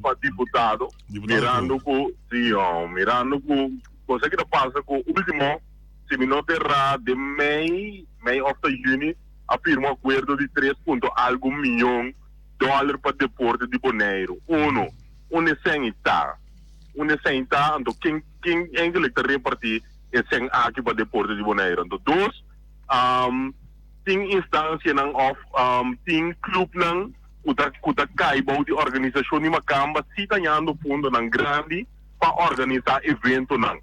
Pa diputado, mirando ku si mirando ku kos aki ta pasa ku ultimo si mi no ta erá den mei, mei òf ta yüni a firma un akuerdo di tres punto algu miyon dòler pa deporte di Boneiru. Uno, unda e sèn i ta? Unda e sèn i ta? Anto ken ken eigenlik ta repartí e sèn aki pa deporte di Boneiru? Anto dos, tin instansianan òf tin klupnan ku ta ku ta kai bou di organisashon di Makamba si ta hañando fondonan grandi pa organisá eventonan.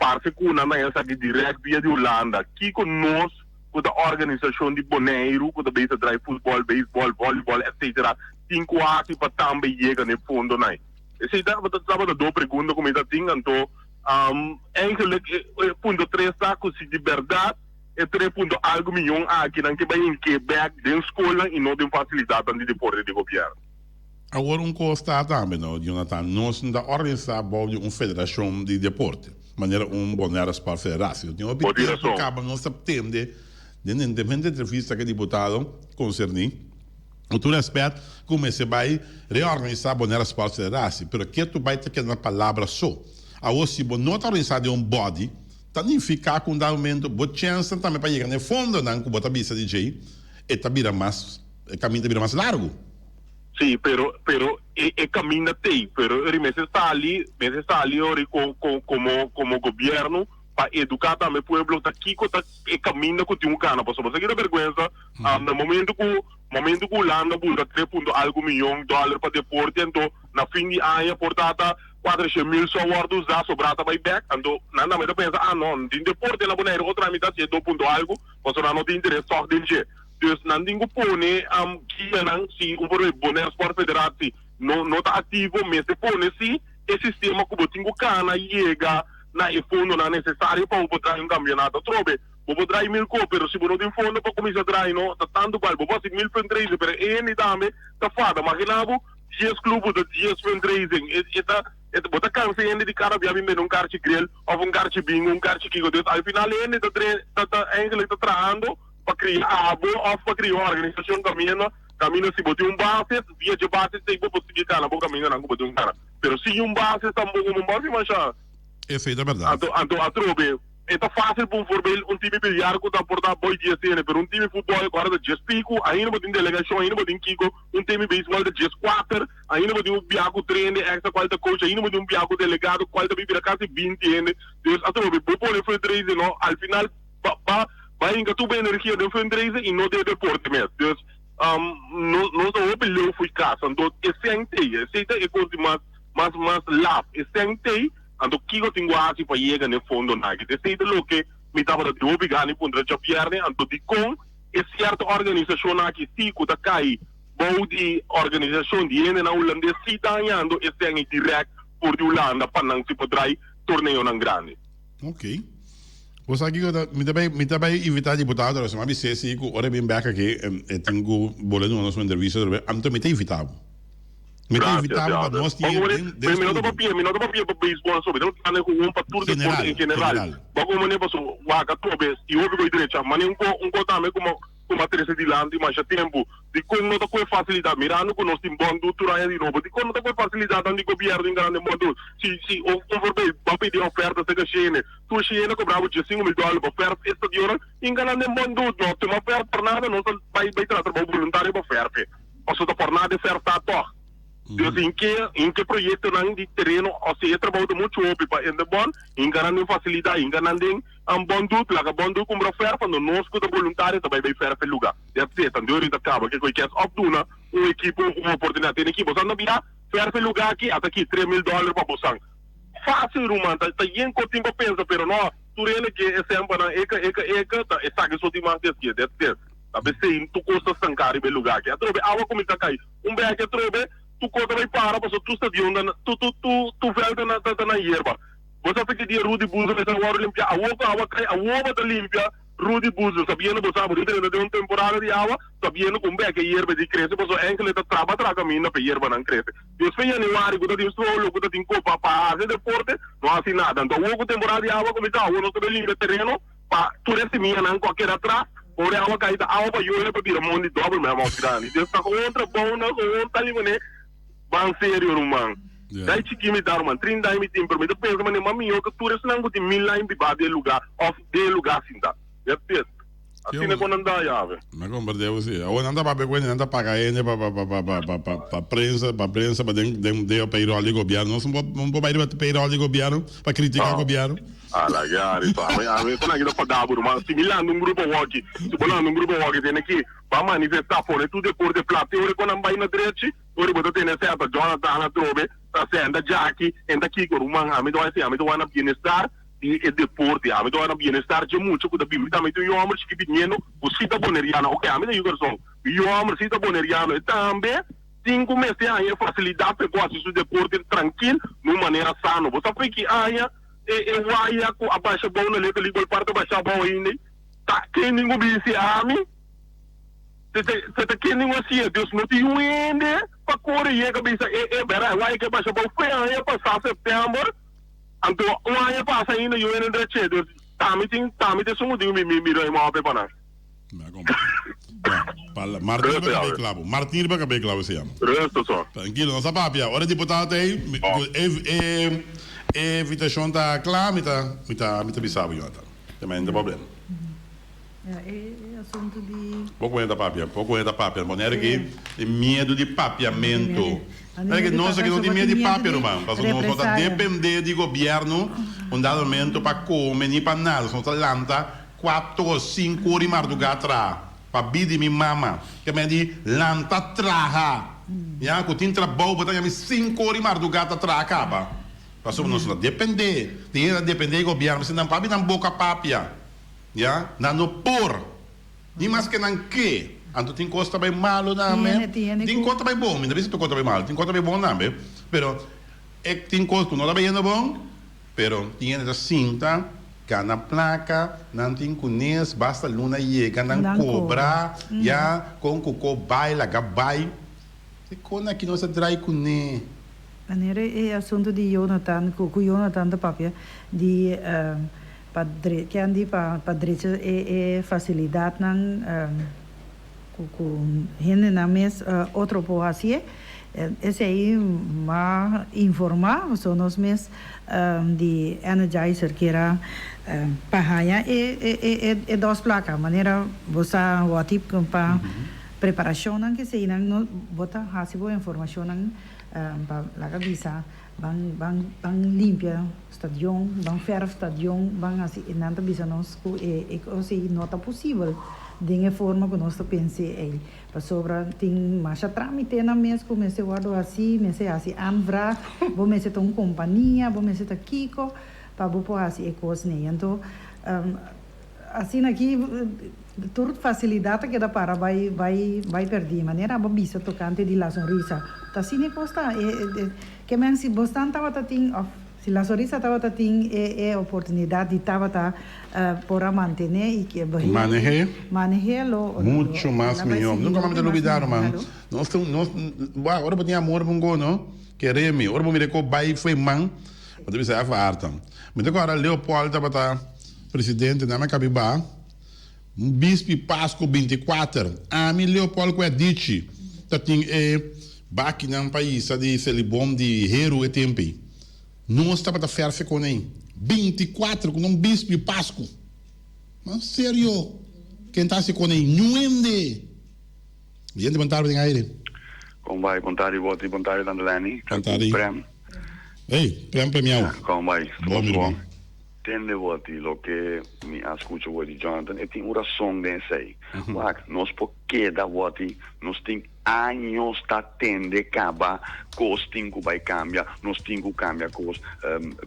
Parse ku nan ta haña esaki dirèkt via di Hulanda. Kiko nos ku ta organisashon di Boneiru ku ta bezig drai futbòl, beisbòl, vòlibòl etsetera tin ku hasi pa tambe yega na e fondonan? Esei tabata tabata dos pregunta ku mi ta tin. Anto eigenlik e punto tres ta ku si di bèrdat E tres punto algu miyon aki nan ke bai hink'é bèk den skolnan i no den fasilidatnan di deporte di gobièrnu. Awor un kos ta tambe no, Jonathan, nos no ta organisá bou di un federashon di deporte, manera un Bonaire Sport Federatie. Nos tin hopi Bo tin tempu rason. kaba nos ta tende den den diferente entrevista ku e diputado konserní, ku tur rèspèt, ku mester bai reorganisá Bonaire Sport Federatie, pero ketu bai ta keda na palabra so. Awor si bo no ta organisá den un body, Ta nifiká ku un dado momento bo chènsnan tambe pa yega na e fondonan ku bo ta bisa di djei, e ta bira mas, e kaminda ta bira mas largu. Sí, pero, pero e, e kaminda t'ei, pero ori mester sali, mester sali ori ko, ko, komo, komo gobièrnu pa eduká tambe pueblo ta kiko ta e kaminda ku tin ku gana, pasobra esaki ta bèrgwensa, na momento ku, momento ku Hulanda buta tres punto algu miyon dòler pa deporte, anto na fin di aña por ta ta Cuatrocientos mil so a wordo usa, sobrá ta bai bek. Anto nan tambe ta pensa, ah no, no tin deporte na Boneiru, otro a mitad si e do punto algo, pasobra nan no tin interes tog den dje. Dus nan tin cu pone guianan, si un por Bonaire Sport Federatie no no ta activo, mester pone si e sistema cu bo tin cu cana yega na e fondonan necesario pa bo por draai un campeonato. Atrobe, bo por draai mil co, pero si bo no tin fondo pa cuminsa draai no, ta tanto bal. Bo por haci mil fundraising, pero e hende tambe ta fada. Magina bo. Dies club bo ta dies fundraising e e ta e bo ta cansa hende di cada bia bin bende un karchi grill of un karchi bingo un karchi kiko dus al final e hende ta dre ta ta eigenlijk ta trahando pa cria abo of pa cria un organisacion caminda caminda si bo tin un basis via dje basis ei bo por sigui cana bo camindanan cu bo tin cana pero sin un basis tampoco bo no por haci masha. Esei ta berdad. Anto anto atrobe e ta fácil pa un voorbeeld un timi billar cu ta por ta boy dies hende pero un timi futbol cu ora ta djes pico ainda bo tin delegacion ainda bo tin kiko Un temi beisbòl ta dieskuater, ainda bo tin un bia ku tres hende èkstra kual ta coach, ainda bo tin un bia ku delegado kual ta bin bira kasi binti hende. Dus atrobe bo pone fundraising no, al final ba ba ba hinka tur bo energia den fundraising i no den deporte mes. Dus nos nos ta hopi leu fo'i kas, anto e sèn t'ei, esei ta e kos di mas mas mas laf, e sèn t'ei, anto kiko tin ku hasi pa yega n'e fondonan aki? Esei ta loke mi tabata tin hopi gana di puntra djabièrnè, anto dikon E sierto organisashonnan aki si ku ta kai bou di organisashon di hendenan hulandes si ta hañando e sèn ei dirèkt for di Hulanda pa nan si por drai torneonan grandi. Ok. Bo sa kiko ta, mi ta bai, mi ta bai invitá diputado pero si mi a bis'é si ku ora e bin bèk aki e tin ku bolbe duna nos un entrevista otra bes, anto mi ta invitá bo. Mi ta Gracias, invitá bo pa Elder. nos tin Bo den, den mi no ta studio. papia, mi no ta papia pa beisbòl so, mi ta papia gewoon pa tur deporte General, en general. general. Bo komo manera paso wak atrobe i hopi koe drecha, mane un ko un ko tambe komo komo a trese dilanti masha tempu, dikon no ta koe fasilidat, mirando ku nos tin bon dut tur aña di nobo, dikon no ta koe fasilidatnan di gobièrnu in grande bon dut? Si si un un voorbeeld, bo a pidi oferta serka shene, tur shene kobra bo 15,000 dòler pa verf e stadionnan, in ganan den bon dut, no tuma verf por nada, nos ta bai bai traha trabou boluntario pa verf e. Pasobra ta por nada e verf ta tòg. Dus in ke in ke proyektonan di tereno o si e trabou ta muchu hopi pa ende bon, hinka nan den fasilidat, hinka nan den bon dut, laga bon dut kumpra verf, anto nos ku ta boluntario ta bai bai verf e luga. That's it. Anto ori ta kaba ke koe kes òf duna un ekipo un oportunidat. Tene ki bosan ta bia verf e luga aki, ata ki 3000 dòler pa bosan. Fásil ruman, ta ta yen kos tin pa pensa pero no tur hende ke e sempernan eka eka eka ta esaki so tin mas deskie. That's it. Ta p'esei tur kos ta stanká riba e lugá aki. Atrobe awa kuminsá kai. Un bèki atrobe tur kos ta bai para pasobra tur stadion ta na tur tur tur tur vèlt ta na ta na yerba. Bo sa ki dia Rudy Boezo mester a wòrdu limpiá? Awor ku awa kai awor bo ta limpia Rudy Boezo sabiendo bo sa bo ta drenta den un temporada di awa sabiendo ku un bèki e yerba di krese pasobra enkele ta traba traha kaminda pa e yerbanan krese. Despues yanüari ku ta tin solo ku ta tin kopa pa hasi deporte no hasi nada. Anto awor ku temporada di awa kuminsá awor nos ta bai limpia tereno. Pa tur e simianan ku a keda atras, ora e awa kai ta awa pa yoya pa bira mondi dòbel mei mas grandi. Dios ta gewoon trabou nan, gewoon ta limané. Ban serio ruman. Dai chiki mi ta ruman, 30 aña mi tin pero mi ta pensa manera mas mihor ku tur esnan ku tin mil aña bibá den e lugá òf den e lugá sinta. That's it. Asina kon nan da yawe. Mi a komprendé bo si. Awor nan ta papia ku hende, nan ta paga hende pa pa pa pa pa pa pa prensa pa prensa pa den den den payroll di gobièrnu. Nos no por no por bai riba payroll di gobièrnu pa kritiká gobièrnu. Ala yari sa. Ami ami esnan aki ta fada bo ruman. Si mi landa un grupo awoki, si bo landa un grupo awoki tene ki ba manifestá pone tur deporte plat te ora ku nan bai na drechi. Ora bo ta tene seta Jonathan atrobe ta senta djaki en ta kiko ruman ami ta wak si ami ta wak na bienestar di e deporte ami ta wak na bienestar dje mucha ku ta bini mi tambe tin un yu homber chiki biniendo ku si ta boneriano ok ami ta yu corazon mi yu homber si ta boneriano e tambe tin ku mester haña e facilidad pa e por hasi su deporte trankil na un manera sano bo sa fiki aña e e waya ku a basha abou na Little League Ballpark ta basha abou ainda ta ken tin ku bini si ami. Te ta kende un asia, Dios no tin un hende pa kore yega bisa e e bera e waya ke basha bou fe aña pasa september anto un aña pasa ainda yu hende dreche dus tami tin tami ta esun ku tin mi mi ruim ope pa nan. Martin riba kabei klabo Martin riba kabei klabo se yama. Rustig so. Trankilo nos a papia ora diputado ta ei e e invitashon ta kla mi ta mi ta mi ta bisa bo Jonathan te manda problema. Ja, e asuntu di. Poco hende ta papia, poco hende ta papia. Manera ki e miedu di papiamentu. Manera ki nos aki no tin miedu di papia ruman, pasobra nos no ta depende di gobierno un dado momento pa come ni pa nada. Nos ta lanta cuatro o cinco ora di marduga traha pa bida di mi mama. Ke men di lanta traha. Ya cu tin trabou bo ta yami cinco ora di marduga ta traha caba. Pasobra nos no ta depende. Tin hende ta depende di gobierno, pasobra nan papia nan boca papia. Ya, nan no por, ni maske nan ke. Anto tin kos ta bai malu tambe, tin kos ta bai bon, mi ta bisa tur kos ta bai malu, tin kos ta bai bon tambe, pero e tin kos ku no ta bai yendo bon, pero tin hende ta sinta gana plaka, nan tin kunes, basta luna yega nan kobra, ya, kon ku ko bai laga bai. E kon aki nos a drai kuné? Manera e asuntu di Jonathan, ku Jonathan ta papia di pa dre kendi pa pa drecha e e fasilidatnan ku ku hendenan mes otro por hasié. Esei m'a informá pasobra nos mes di Energizer kier a pa haña e e e dos plaka manera bo sa wòti pa Preparashonnan keseinan no bo ta hasi bo informashonnan pa laga bisa ban ban ban limpia stadion, ban fèrf stadion, ban hasi e nan ta bisa nos ku e e kos ei no ta posibel den e forma ku nos ta pens'é ei pasobra tin masha trámitenan mes ku mester wòrdu hasí, mester hasi aanvraag, bo mester ta un kompania, bo mester ta kiko pa bo por hasi e kos nei. Anto Asina aki tur facilidad ta keda para bai bai bai perdi. Manera abo bisa tocante di La Sonrisa. Ta asina e cos ta. E ke men si bosnan tabata tin of si La Sonrisa tabata tin e e oportunidad di tabata por a mantene y ke beheer Maneh'é. maneh'é lo Mucho lo mas a bai mihó. sigui Nunca hopi mami ta mas lubida mihó. ruman. Halo. Nos tin nos wak ora bo tin amor pa un go no kere mi. Ora bo mira e ko bai fo'i man bo ta bisa afa harta. Mi ta kòrda Leopold tabata Presidente, nan a kabi ba un bispi Pasco 24. Ami, Leopold ku Edichi ta tin e bakinan pa hisa di selibon di heru e tempu ei. Nos tabata fèrfe kon ei. 24 ku un bispi Pasco. Man serio, ken ta hasi kon ei? Nuende! Oyente, bon tardi den aire. Kon bai? Bon tardi Wotty, bon tardi Tante Lenny. Bon tardi. Prem. Hey, Prem Premiao. Kon bai? Bon, mi ruman. Tende Wotty, loke mi a skucha wòrdu di Jonathan, e tin un rason den esei. Wak, nos por keda Wotty, nos tin años ta tende kaba kos tin ku bai kambia, nos tin ku kambia kos,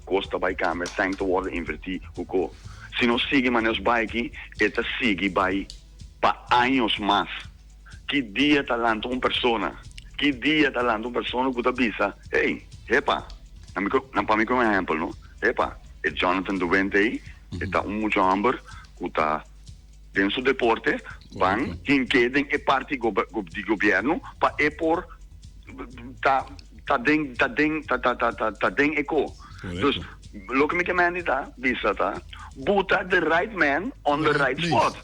kos ta bai kambia, sèn ta wòrdu invertí ku ko. Si nos sigui manera nos bai aki, e ta sigui bai pa años mas. Ki dia ta lanta un persona? Ki dia ta lanta un persona ku ta bisa, Hey, hepa, na mi na pa mi ku un ehèmpel no, hepa, e Jonathan de Windt ei, e ta un mucha hòmber ku ta den su deporte, ban hink'é den e parti di gobièrnu pa e por ta ta den ta den ta ta ta ta den e ko. Dus loke mi ke mende ta bisa ta, buta the right man on the right spot.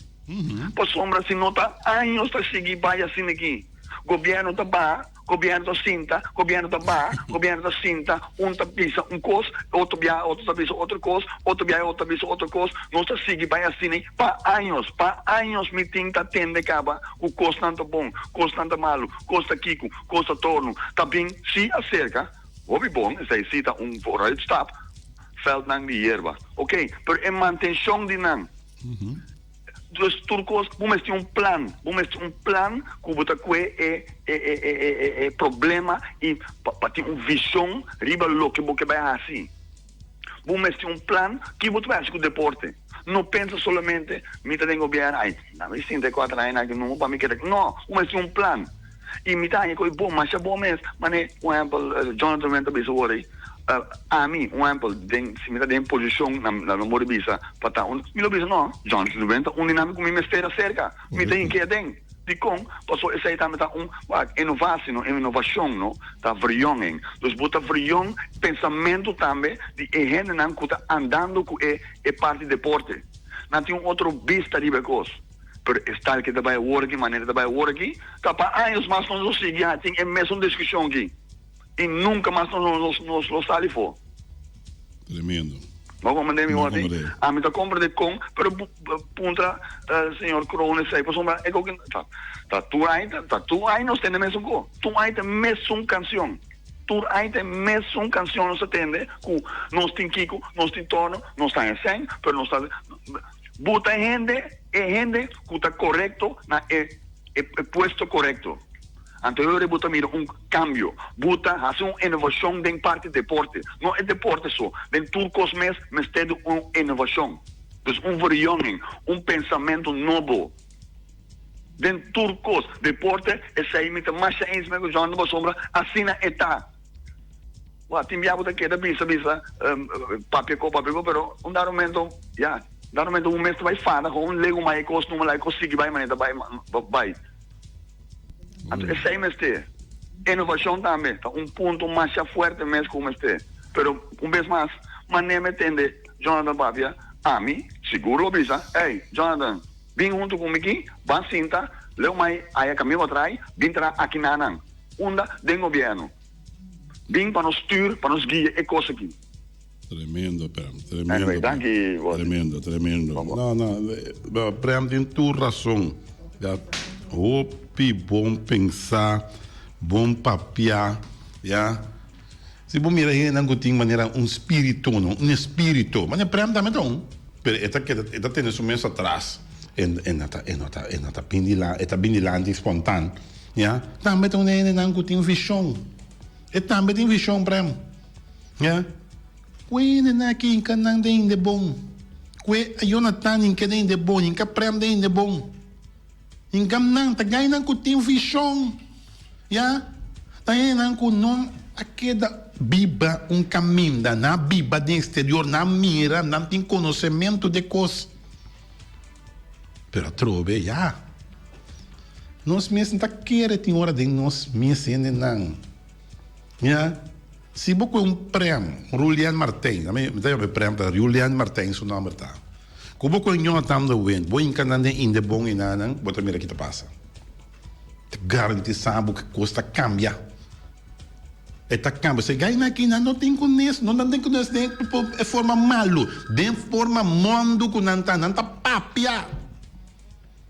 Pasobra si no ta años ta sigui bai asina aki. Gobierno ta baha. Gobièrnu ta sinta, gobièrnu ta baha, gobièrnu ta sinta, un ta bisa un kos, otro biaha otro ta bisa otro kos, otro biaha otro ta bisa otro kos, nos ta sigui bai asina pa años, pa años mi tin ta tende kaba ku kosnan ta bon, kosnan ta malu, kos ta kiko, kos ta tornu, ta bin si aserka, hopi bon, esei si ta un vooruitstap, veldnan di yerba, ok, pero e mantenshon di nan. Dus tur kos bo mester un plan, bo mester un plan ku bo ta kue e e e e e e problema i pa pa tin un vishon riba loke bo ke bai hasi. Bo mester un plan ki bo ta bai hasi ku deporte. No pensa solamente mi ta den gobièrnu, ai na mi sinta e kuater aña aki numa pa mi keda aki. No, bo mester un plan. I mi ta haña ku e bon, masha bon mes, manera un ehèmpel Jonathan Went a bisa awor ei, ami un ehèmpel den si mi ta den posishon na na lo por bisa pa ta un mi lo bisa no, Jonathan Went ta un di nan ku mi mester aserka, mi ta hink'é aden. Dikon? Pasobra esei tambe ta un wak innovatie no, innovashon no, ta verjonging. Dus bo ta verjong pensamentu tambe di e hendenan ku ta andando ku e e parti deporte. Nan tin un otro bista riba e kos. Pero e style ke ta bai awor aki, manera ta bai awor aki, ta pa años mas nos lo sigui tin e mesun diskushon aki i nunka mas nos nos lo sali for. Tremendo. Bo a komprende mi wòrdi? Ami ta komprende kon, pero puntra señor Kroon esei pasobra e koki ta ta tur aña ta tur aña nos tende mesun ko, tur aña ta e mesun kansion, tur aña ta e mesun kansion nos ta tende ku nos tin kiko, nos tin torno, nos ta haña sèn, pero nos ta Bo ta hende, e hende ku ta korekto na e e puesto korekto. Anto e ora bo ta mira un kambio. Bo ta hasi un inovashon den parti deporte. No e deporte so, den tur kos mes mester di un inovashon. Dus un verjonging, un pensamentu nobo den tur kos. Deporte, esei mi ta masha eens me ku Jonathan pasobra asina e ta. Wak, tin bia bo ta keda bisa bisa papia ko papia ko pero un dado momento ya dado momento un mes ta bai fada con un legu mai e kos numa lai kos sigui bai manera ta bai bai anto esei mester innovacion tambe ta un punto masha fuerte mes ku mester pero un bes mas manera mi tende Jonathan papia ami sigur lo bisa ey Jonathan bin hunto ku mi aki ban sinta leu mai aya kaminda bo trai bin traha aki nanan unda den gobierno. Bin pa nos stuur, pa nos guia e kos aki. Tremendo Prem, tremendo. Anyway, danki Wally. Tremendo, tremendo. No, no, Prem tin tur rason. Ya, hopi bon pensa, bon papia, ya. Si bo mira hendenan ku tin manera un spirito, no, un espirito. Manera Prem tambe ta un, pero e ta keda, e ta tene su mes atras. E, e no ta, e no ta, e no ta bin dilanti, e ta bin dilanti spontan. Ya, tambe ta un hendenan ku tin vishon. E tambe tin vishon, Prem. Ya. Ku e hendenan aki hinka nan den hende bon. Ku e Jonathan hinka den hende bon, hinka Prem den hende bon. Hinka nan, ta gainan ku tin vishon. Ya. Ta hendenan ku no a keda biba un kaminda, nan a biba den eksterior, nan a mira, nan tin konosementu di e kos. Pero atrobe, ya. Nos mes no ta kere tin ora den nos mes hendenan. Ya. Si bo koe un prem, un Rulian Martijn, ami mi ta yama e prem ta Rulian Martijn su nomber ta. Ku bo koe Jonathan de Wind, bo hinka nan den Indebon enanan, bo ta mira ki ta pasa. Ta garantisa bo ku kos ta kambia. E ta kambia. Se gainan aki nan no tin ku nes, no nan tin ku nes den e forma malu, den forma mondu ku nan ta, nan ta papia.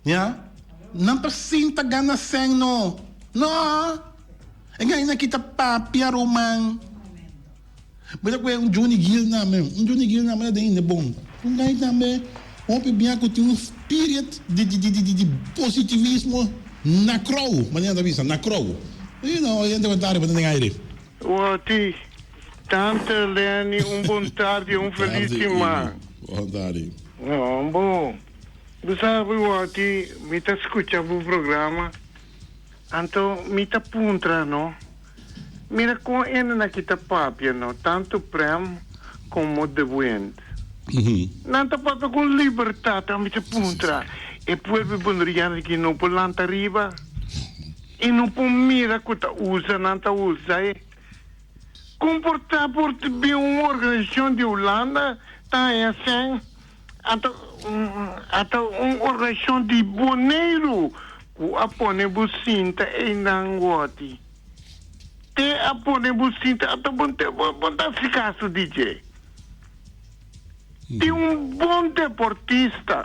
Ya. Nan ta sinta gana sèn no. No! E gainan aki ta papia ruman. Bo ta kue un Johnny Gill tambe. Un Johnny Gill tambe ta den hende bon. Un gai tambe hopi bia ku tin un spirit di di di di positivismo na krou, manera nan ta bisa, na krou. You know, hende ku ta ariba ta den aire. Woti, Tante Lenny un bon tardi, un feliz siman. Bon tardi. No, bo. Bo sabi Woti, mi ta skucha bo programa, anto mi ta puntra no. Mira kon hendenan ki ta papia no, tantu Prem komo De Wind. Nan ta papia ku libertat, ami ta puntra, e pueblo boneriano aki no por lanta riba? I no por mira ku ta usa nan ta usa e? Kon por ta por bin un organisashon di Hulanda ta haña sèn anto ata un organisashon di Boneiru ku a pone bo sinta einan wòti? Te a pone bo sinta ata bon te bo bon ta hasi kaso di dje. Tin un bon deportista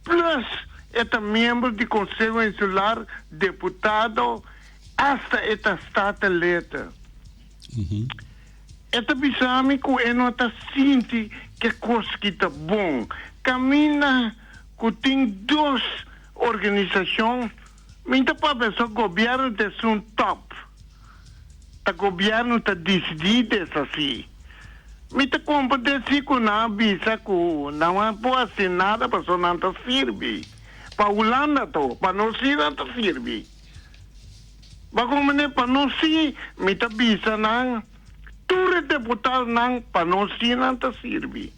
plus e ta miembro di Konseho Insular, deputado, asta e ta Statenlid. E ta bisa mi ku e no ta sinti ke kos ki ta bon. Kaminda ku tin dos organisashon Mi ta papia so gobierno ta esun top. Ta gobierno ta dicidi deshaci. Mi ta comprende si cu nan a bisa cu nan a por haci nada pasobra nan ta sirbi. Pa Hulanda to, pa nos si nan ta sirbi. Bo a comprende? Pa nos si mi ta bisa nan tur e deputadonan pa nos si nan ta sirbi.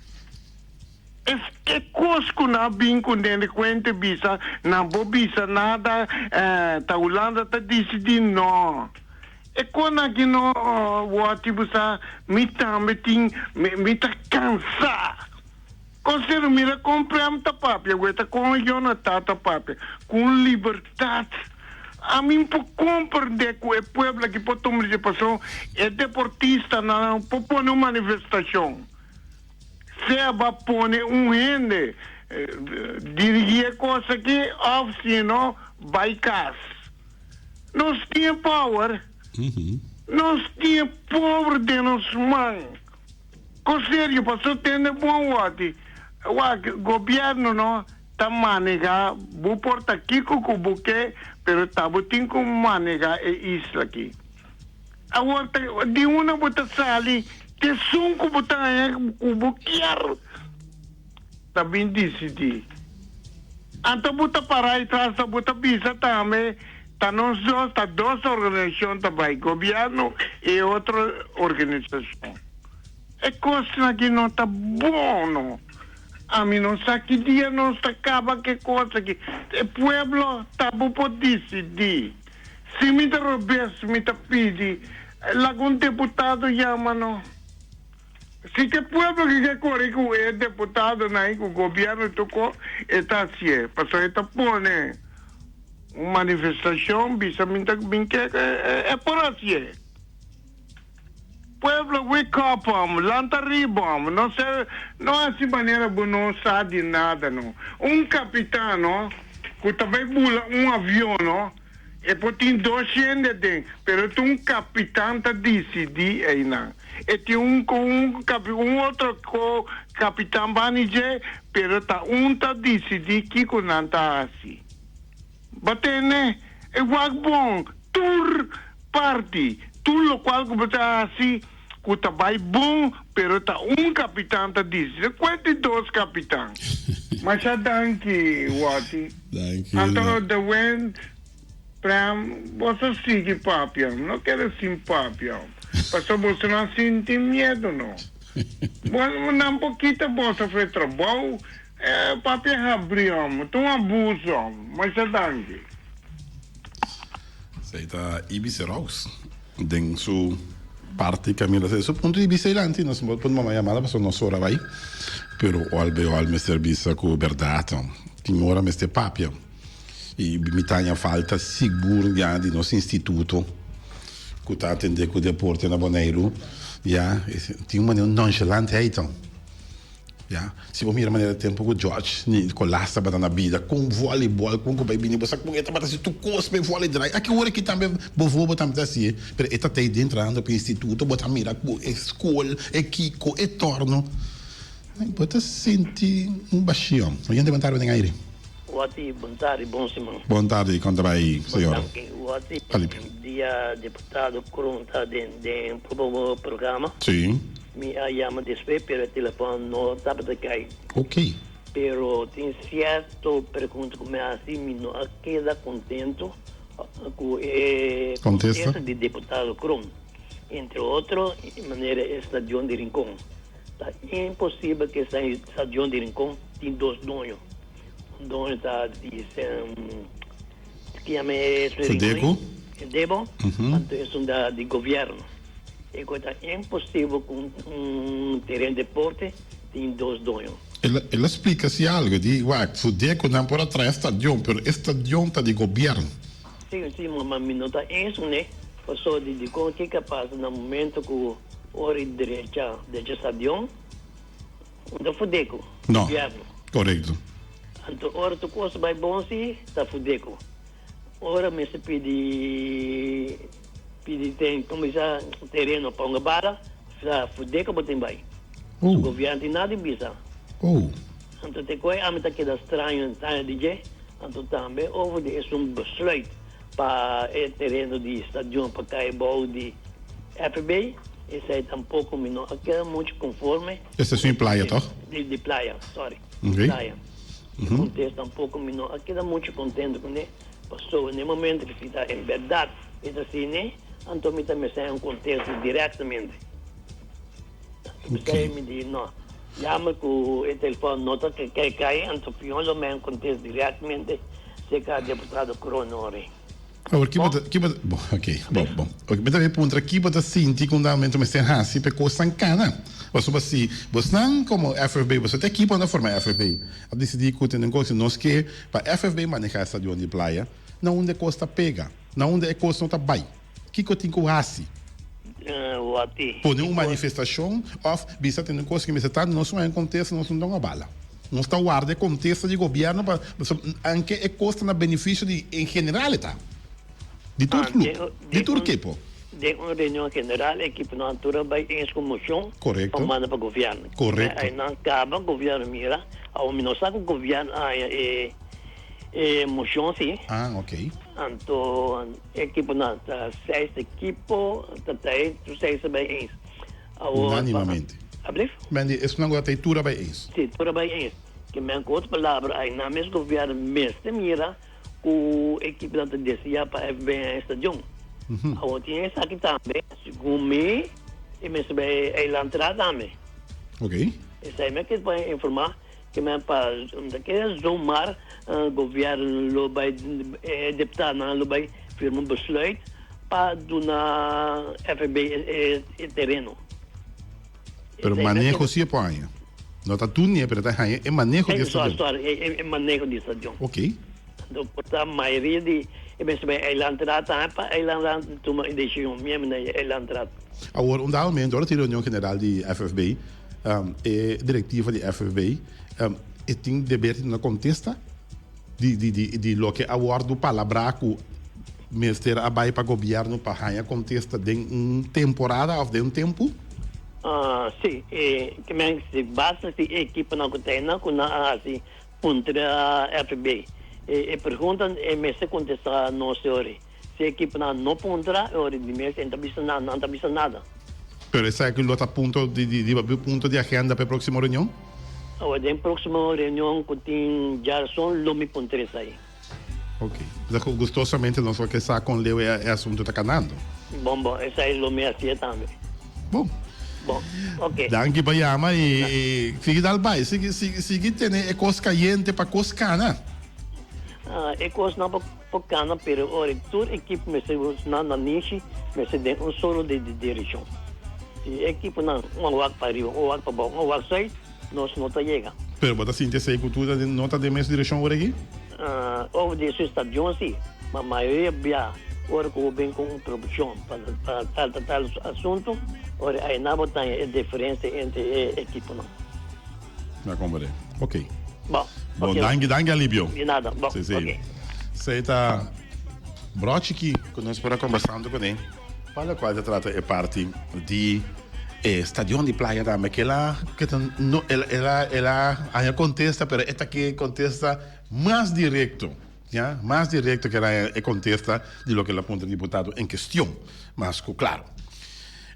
Es e kos ku nan a bin ku den di kuente bisa nan bo bisa nada ta Hulanda ta disidí no. E kon aki no wòrdi bo sa mi tambe tin mi ta kansa. Konseru mira kon Prem ta papia weta kon Jonathan ta papia ku un libertat. Ami por komprende ku e pueblo aki por tuma di paso e deportistanan por pone un manifestashon. Sea ba pone un hende dirigí e kos aki òf si no bai kas. Nos tin e power. Nos tin e power den nos man. Kos serio paso tende bon wòrdi. Wak, gobièrnu no ta manehá, bo por ta kiko ku bo ke, pero ta bo tin ku manehá e isla aki. Awor ta di unda bo ta sali t'esun ku bo ta haña ku bo kier ta bin disidí. Anto bo ta pará i tras ta bo ta bisa tambe ta nos dos ta dos organisashon ta bai, gobièrnu i e otro organisashon. E kosnan aki no ta bon no. Ami no sa ki dia nos ta kaba ku e kos aki. E pueblo ta bo por disidí. Si mi ta robes mi ta pidi laga un deputado yama no. Si ta e pueblo ki ke kore ku e deputadonan i ku gobierno i tur kos e ta hacié pasobra e ta pone un manifestacion bisa mi ta bin ke e por hacié. Pueblo wake up om, lanta riba om, no ser no haci manera bo no sa di nada no. Un capitan no cu ta bay bula un avion no e por tin dos hende aden pero ta un capitan ta dicidi eynan. E tin un un un otro co capitan bani dje pero ta un ta dicidi kico nan ta haci. Bo tene e wak bon tur parti, tur lokual ku bo ta hasi ku ta bai bon, pero ta un kapitan ta disi. No kuenti dos kapitan. Masha danki, Watty. Danki. Anto de wind, Prem, boso sigui papia. No keda sin papia. Pasobra boso no a sinti miedu no. Bo nan por kita boso for e trabou. E papia habri hom, ta un abuso hom. Masha danki. Esei ta Ibis Rouse den su parti Camila esei su punto di bista dilanti nos no por tuma mas yamada pasobra nos ora bai pero ol be ol mester bisa cu berdad tin ora mester papia y mi ta haña falta sigur ya di nos instituto cu ta atende cu deporte na Boneiru ya tin un manera nonchalantheid. Ya, si bo mira manera tempu ku George Nicolas tabata na bida, kon volleyball, kon ku bai bini, bo sa kon e tabata hasi tur kos pa e volley draai. Aki ora aki tambe bo vobo tambe ta hasié, pero e ta tei den trahando pa e instituto, bo ta mira ku e skol, e kiko, e torno. Bo ta sinti un bashion. Oyente bon tardi den aire. Wati, bon tardi, bon siman. Bon tardi, kon ta bai, señor Bon danki, Wati. Felipe? Dia deputado Kroon ta den den programa. Si. Mi a yama despues pero e telefon no tabata kai. Ok. Pero tin cierto pregunta cu mi a haci, mi no a keda contento cu e contesta di deputado Kroon. Entre otro, manera e stadion di Rincon. Ta imposibel cu e stadion di Rincon tin dos doño. Un doño ta di ki yama e Fedeko. Fedebo, anto esun ta di gobierno. E ku ta imposibel ku un teren deporte tin dos doño. El a splika si algu di wak Fedeko nan por a traha e stadion pero e stadion ta di gobierno. Si, si, ma mi no ta eens ku ne. Paso di dikon kiko a pasa na momento ku ora i drecha drecha stadion no ta Fudeco, No, gobierno. korekto. Anto ora tur kos bai bon si ta Fudeco. Ora mester pidi pidi ten como bisa tereno pa hunga bala sa Fudeco bo tin bai. Oh. Gobierno tin nada di bisa. Oh. Anto te koe ami ta keda straño straño di dje. Anto tambe over di esun besluit pa e tereno di stadion pa kai bou di FB, esei tampoko mi no a keda mucho konforme. Esta esun di playa toch? Di playa, sorry. Oké. Playa. E kontes tampoko mi no a keda mucho kontento kuné, pasobra na e momento ku si ta en bèrdat e ta asina, anto mi ta mester un kontesto direktamente. P'esei mi di no, jammer ku e telefòn no ta kai kai, anto pion lo men kontest direktamente serka deputado Kroon ori. Awor ki bo ta, ki bo ta, bon, ok, bon, bon. Ok, mi ta bay puntra ki bo ta sinti ku un dado momento mester hasi pa e kosnan kana. Pasobra si bosnan komo FFB, boso ta ekipo nan ta forma FFB, a disidí ku tene un kos, si nos ke pa FFB maneha e stadion di playa, na unda e kos ta pega, na unda e kos no ta bay. Kiko tin ku hasi? Pone un manifestashon òf bisa tene un kos ku mester ta nos no haña kontesta nos no ta un bala. Nos ta warda e kontesta di gobièrnu pa anke e kos ta na benefisio di en general e ta. Di tur klup, di tur ekipo. Den un reunion general ekiponan tur a bai eens ku moshon pa manda pa gobièrnu. Einan kaba gobièrnu mira awor mi no sa ku gobièrnu a haña e moshon si. Ah ok. Anto Ekiponan ta seis ekipo ta trae tur seis ta bai eens. Awor Unánimamente. Ablief? Men di esnan ku ta trae tur a bai eens. Si, tur a bai eens. Ke men ku otro palabra ai nan mes gobièrnu mester mira ku ekiponan ta deseá pa FB den e stadion. Awor tin esaki tambe, segun mi, e mester bai eilandtraad tambe. Ok. Esei mi a kere pa informá. Ke men pa ta kere zomaar gobièrnu lo bai e deputadonan lo bai firma un besluit pa duna FB e tereno. Pero maneho si e por haña. No ta tur nie pero ta haña e maneho di e stadion. Sorry, e maneho di e stadion. Ok. Anto por ta mayoria di e mester bai eilandraad tambe pa eilandraad tuma e decision miembro na e eilandraad. Awor un dado momento ora tin reunion general di FFB E direktiva di FFB e tin deber di duna kontesta di di di di loke a wòrdu palabrá ku mester a bai pa gobièrnu pa haña kontesta den un temporada òf den un tempu? Sí, e ke men si basta si e ekiponan ku ta einan ku nan a hasi puntra FFB e pregunta e mester kontestá nos e ora. Si ekiponan no puntra, e ora di mes e no ta bisa nada, nan ta bisa nada. Pero esaki lo ta punto di di di punto di agenda pa e proximo reunion? Awa den proximo reunion cu tin djarazon lo mi puntra esai. Ok. Pues gustosamente nos lo ke sa con leu e e asunto ta canando. Bon bon, esai lo mi haci'e tambe. Bon. Bon, ok. Danki pa yama y sigui dal bai, sigui sigui sigui tene e cos cayente pa cos cana. E cosnan pa. Por cana pero ora e tur ekipo mester na nanishi mester den un solo di direccion. Si e ekiponan un a wak pa riba un a wak pa bao un a wak zuid nos no ta yega. Pero bo ta sinti esey cu tur no ta den mes direccion ora aki? Over di su stadion si, ma mayoria bia ora cu bo bin cu un produccion pa tal tal tal asunto ora ayna bo ta haña e diferencia entre e ekiponan. Na komprende. Ok. Bon. Bon, okay. Danki, danki Alibio. Di nada. Bon. Sí, sí. Okay. Sei ta brochi ki ku nos por a conversando kuné, pa lo cual ta trata e parti di e stadion di playa tambe ke la ke ta no el el a el a haña contesta pero e ta ke contesta mas directo ya mas directo ke el haña e contesta di loke el a puntra diputado en kestion mas ku claro.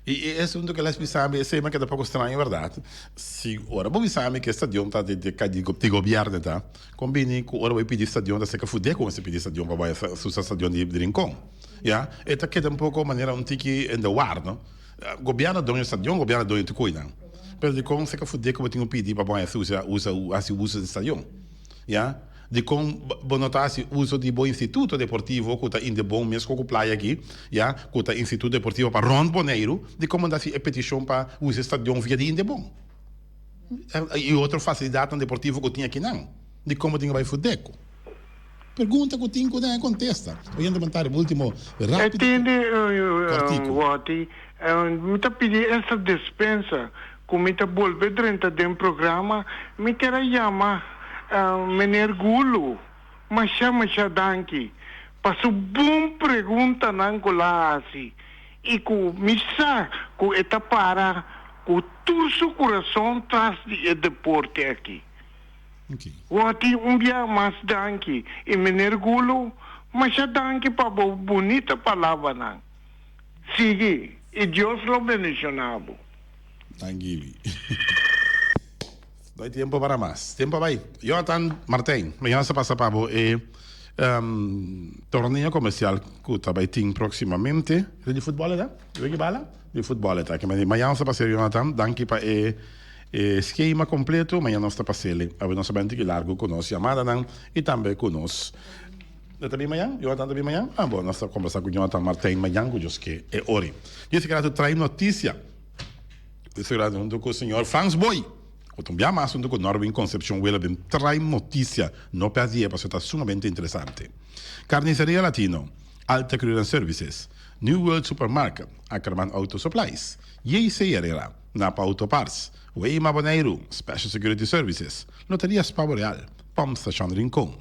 I e asuntu ku el a bisa mi esei mi a keda poko straño bèrdat. Si ora bo bisa mi ku e stadion ta di di gobièrnu ta, kon bini ku ora bo pidi stadion ta seka Fudeco mester pidi stadion pa bai usa stadion di Rincon. Ya, e ta keda un poko manera un tiki in de war no. Gobièrnu a doño stadion, gobièrnu a doño tur koinan. Pero dikon seka Fudeco bo tin ku pidi pa bai usa usa hasi uso di stadion. Ya. Dikon bo no ta hasi uso di bo instituto deportivo ku ta Indebon mes ku playa aki, ya, ku ta instituto deportivo pa rònt Boneiru, dikon bo no ta hasi e petishon pa usa e stadion via di Indebon i otro fasilidatnan deportivo ku tin akinan? Dikon bo tin ku bai Fudeco? Pregunta ku tin ku den kontesta. Oyente bon tardi, ultimo E rápido tende kòrtiku. Wòti, mi ta pidi esta despensa ku mi ta bolbe drenta den programa, mi kier a yama meneer Gulu masha masha danki pa su bon preguntanan ku la hasi i ku mi sa ku e ta para ku tur su kurason tras di e deporte aki. Wòti un bia mas danki i meneer Gulu masha danki pa bo bunita palabranan. Sigui i Dios lo bendiciona bo. Danki. No hay tiempo para mas. Tiempo a bai. Jonathan Martijn, mañana sa pasa pa bo e torneo comercial cu ta bai tin proximamente. E di futbol e ta? Di wiki bala? Di futbol e ta. Mañana sa pasa Jonathan. Danki pa e E skema kompleto mañana nos ta pas'el. Awe nos a bai un tiki largu ku nos yamadanan i tambe ku nos. E ta bin mañan? Jonathan ta bin mañan? Ah, bon, nos ta kombersá ku Jonathan Martijn mañan ku Dios ke e ori. Dios ke trae notisia. Dios ke huntu ku señor Frans Boy. Ku ta un bia mas huntu ku Norwin Concepcion Wela bin trae notisia. No pèrdie pasobra ta sumamente interesante. Carniceria Latino, Alta Clearance Services, New World Supermarket, Ackerman Auto Supplies, JC Herrera. Napa Auto Parts, Weima Boneiru, Special Security Services, Loteria Spa Boreal, Pump Station Rincon,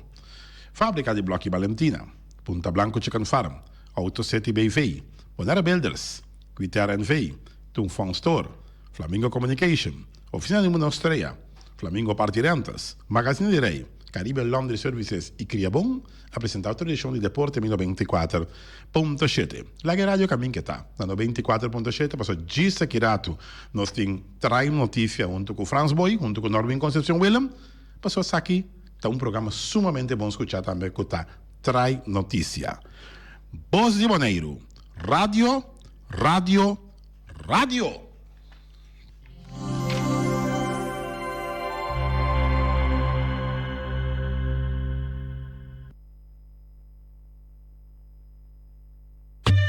Fabrica di Bloki Balentina, Punta Blanco Chicken Farm, Auto City BV, Bonaire Builders, Quiter NV, Tung Fong Store, Flamingo Communication, Oficina di Mundo Estrella, Flamingo Party Rentals, Magazine di Rey, Caribe Laundry Services y Criabon a presenta otro edicion di Deporte Mi 94.7. Laga e radio camin ke ta na 94.7 pasobra djis aki ratu nos tin trae noticia hunto cu Frans Boy, hunto cu Norwin Concepcion Willem, pasobra esaki ta un programa sumamente bon scucha tambe cu ta trae noticia. Bos di Boneiru, radio, radio, radio!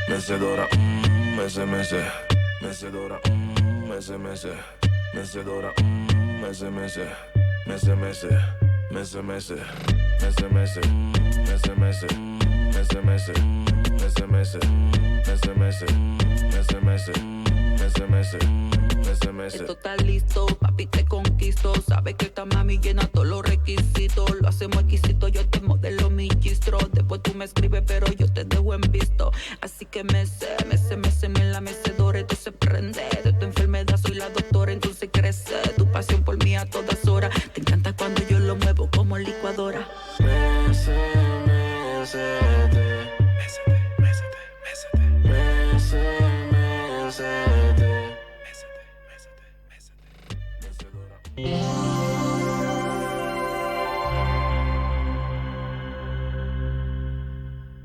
Mecedora, mm, mece, mece. Mecedora, mm, mece, mece. Mecedora, mm, mece, mece. Mece, mece. Mece, mece. Mece, mece. Mece, mece. Mece, mece. Mece, mece. Mece, mece. Mece, mece. Mece, mece. Mece, mece. Esto está listo, papi te conquisto. Sabes que esta mami llena todos los requisitos. Lo hacemos exquisito, yo te modelo mi gistro. Después tú me escribes, pero yo te dejo en visto. Así que mece, mece, mece en la mecedora. Esto se prende. De tu enfermedad soy la doctora, entonces crece. Tu pasión por mí a todas horas. Te encanta cuando yo lo muevo como licuadora. Mece, mece, mece, mece.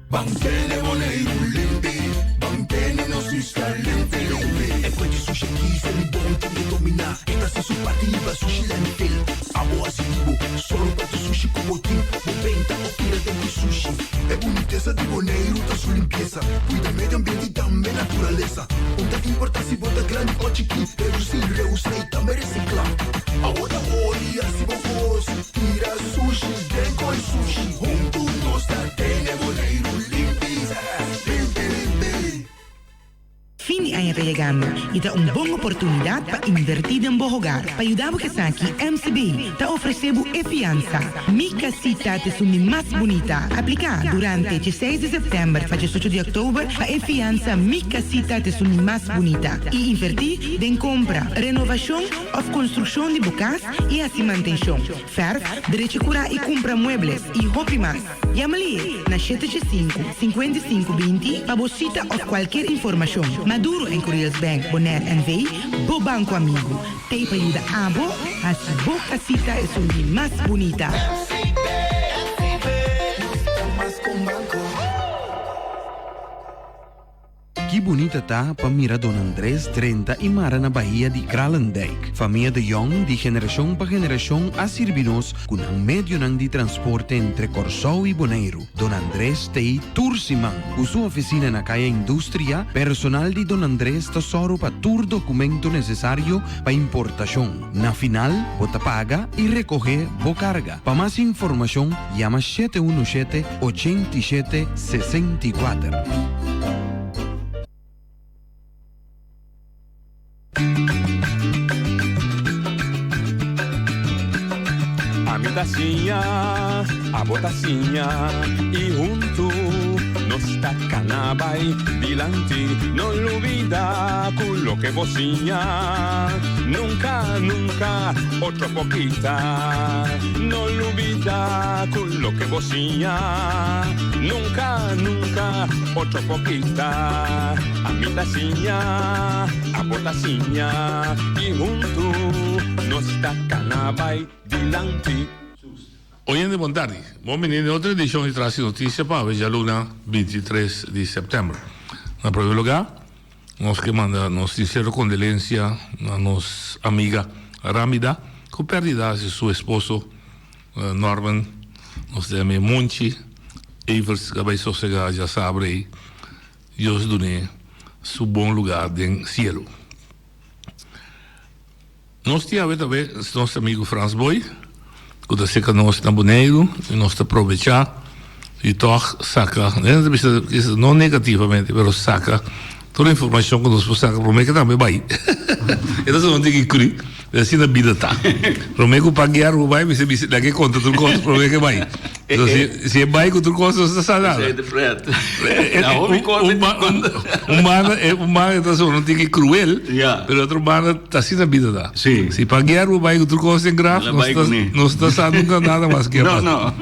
Ban tene Boneiru limpi, ban tene nos isla limpi limpi. E kue di sushi aki sali bon tin ke dominá. E ta hasi su parti hiba sushi landfill. Abo hasi di bo, sòru pa tur sushi ku bo tin. Bo benta òf tira den ku sushi. E bunitesa di Boneiru ta su limpiesa. Kuida medio ambiente i tambe naturalesa. Un ta importá si bo ta grandi òf chikí, redusí, reusá i tambe resiklá. Awor ta ori hasi bo kos, tira sushi den koi sushi. Huntu nos ta tene Boneiru limpi, limpi, limpi. Fin di aña ta yegando y ta un bon oportunidad pa inverti den bo hogar. Pa yuda bo esaki, MCB ta ofrece bo e fiansa Mi Casita ta esun di mas bunita. Aplica durante dieseis di september pa diesocho di october pa e fiansa Mi Casita ta esun di mas bunita y inverti den compra, renovacion of construccion di bo cas y haci mantencion, verf, drecha cura y cumpra muebles y hopi mas. Yama Lie na shete shesinku, 55 binti pa bo sita òf kualkier informashon. Maduro en Curiels Bank Bonaire NV, bo banko amigu, t'ei pa yuda abo hasi bo kasita esun di mas bunita. Ki bunita ta pa mira Don Andres drenta i mara na bahia di Kralendijk. Famia de Jong di generashon pa generashon a sirbi nos ku nan medionan di transporte entre Kòrsou i Boneiru. Don Andres t'ei tur siman. Ku su ofisina na Kaya Industria, personal di Don Andres ta sòru pa tur dokumento nesesario pa importashon. Na final, bo ta paga i rekohé bo karga. Pa mas informashon, yama shete unu shete, 87, 64. Ami ta siña, abo ta siña i huntu nos ta kana bai dilanti. No lubida ku loke bo siña nunka, nunka otro por kita. No lubida ku loke bo siña nunka, nunka otro por kita. Ami ta siña, abo ta siña i huntu nos ta kana bai dilanti. Oyente bon tardi. Bon bini den otro edicion di Tras di Noticia pa awe djaluna 23 di september. Na prome lugar nos ke manda nos sincero condelencia na nos amiga Ramida cu perdida di su esposo Norman, nos ta yam'e Monchi Evers cu a bay sosega djasabra ey. Dios dun'é su bon lugá den cielo. Nos tin awe tambe nos amigu Frans Boy ku ta seka nos na Boneiru i nos ta probechá di tòg saka, nan ta bisa no negativamente pero saka tur informashon ku nos por saka promé ke tambe bai. E ta un tiki kru pero asina bida ta. Promé ku pagiar bo bai mester bisa laga e konta tur kos promé ke bai. So si si e bai ku tur kos nos ta sa nada. Esei ta pret. Na hopi kos Un ba- un un banda e un banda ta sona un tiki cruel, Ja. pero otro banda ta asina bida ta. Sí. Si pa guerra bo bai ku tur kos den graf, El a nos bai ta kuné. nos ta sa nunca nada mas ke a No, pasa. no.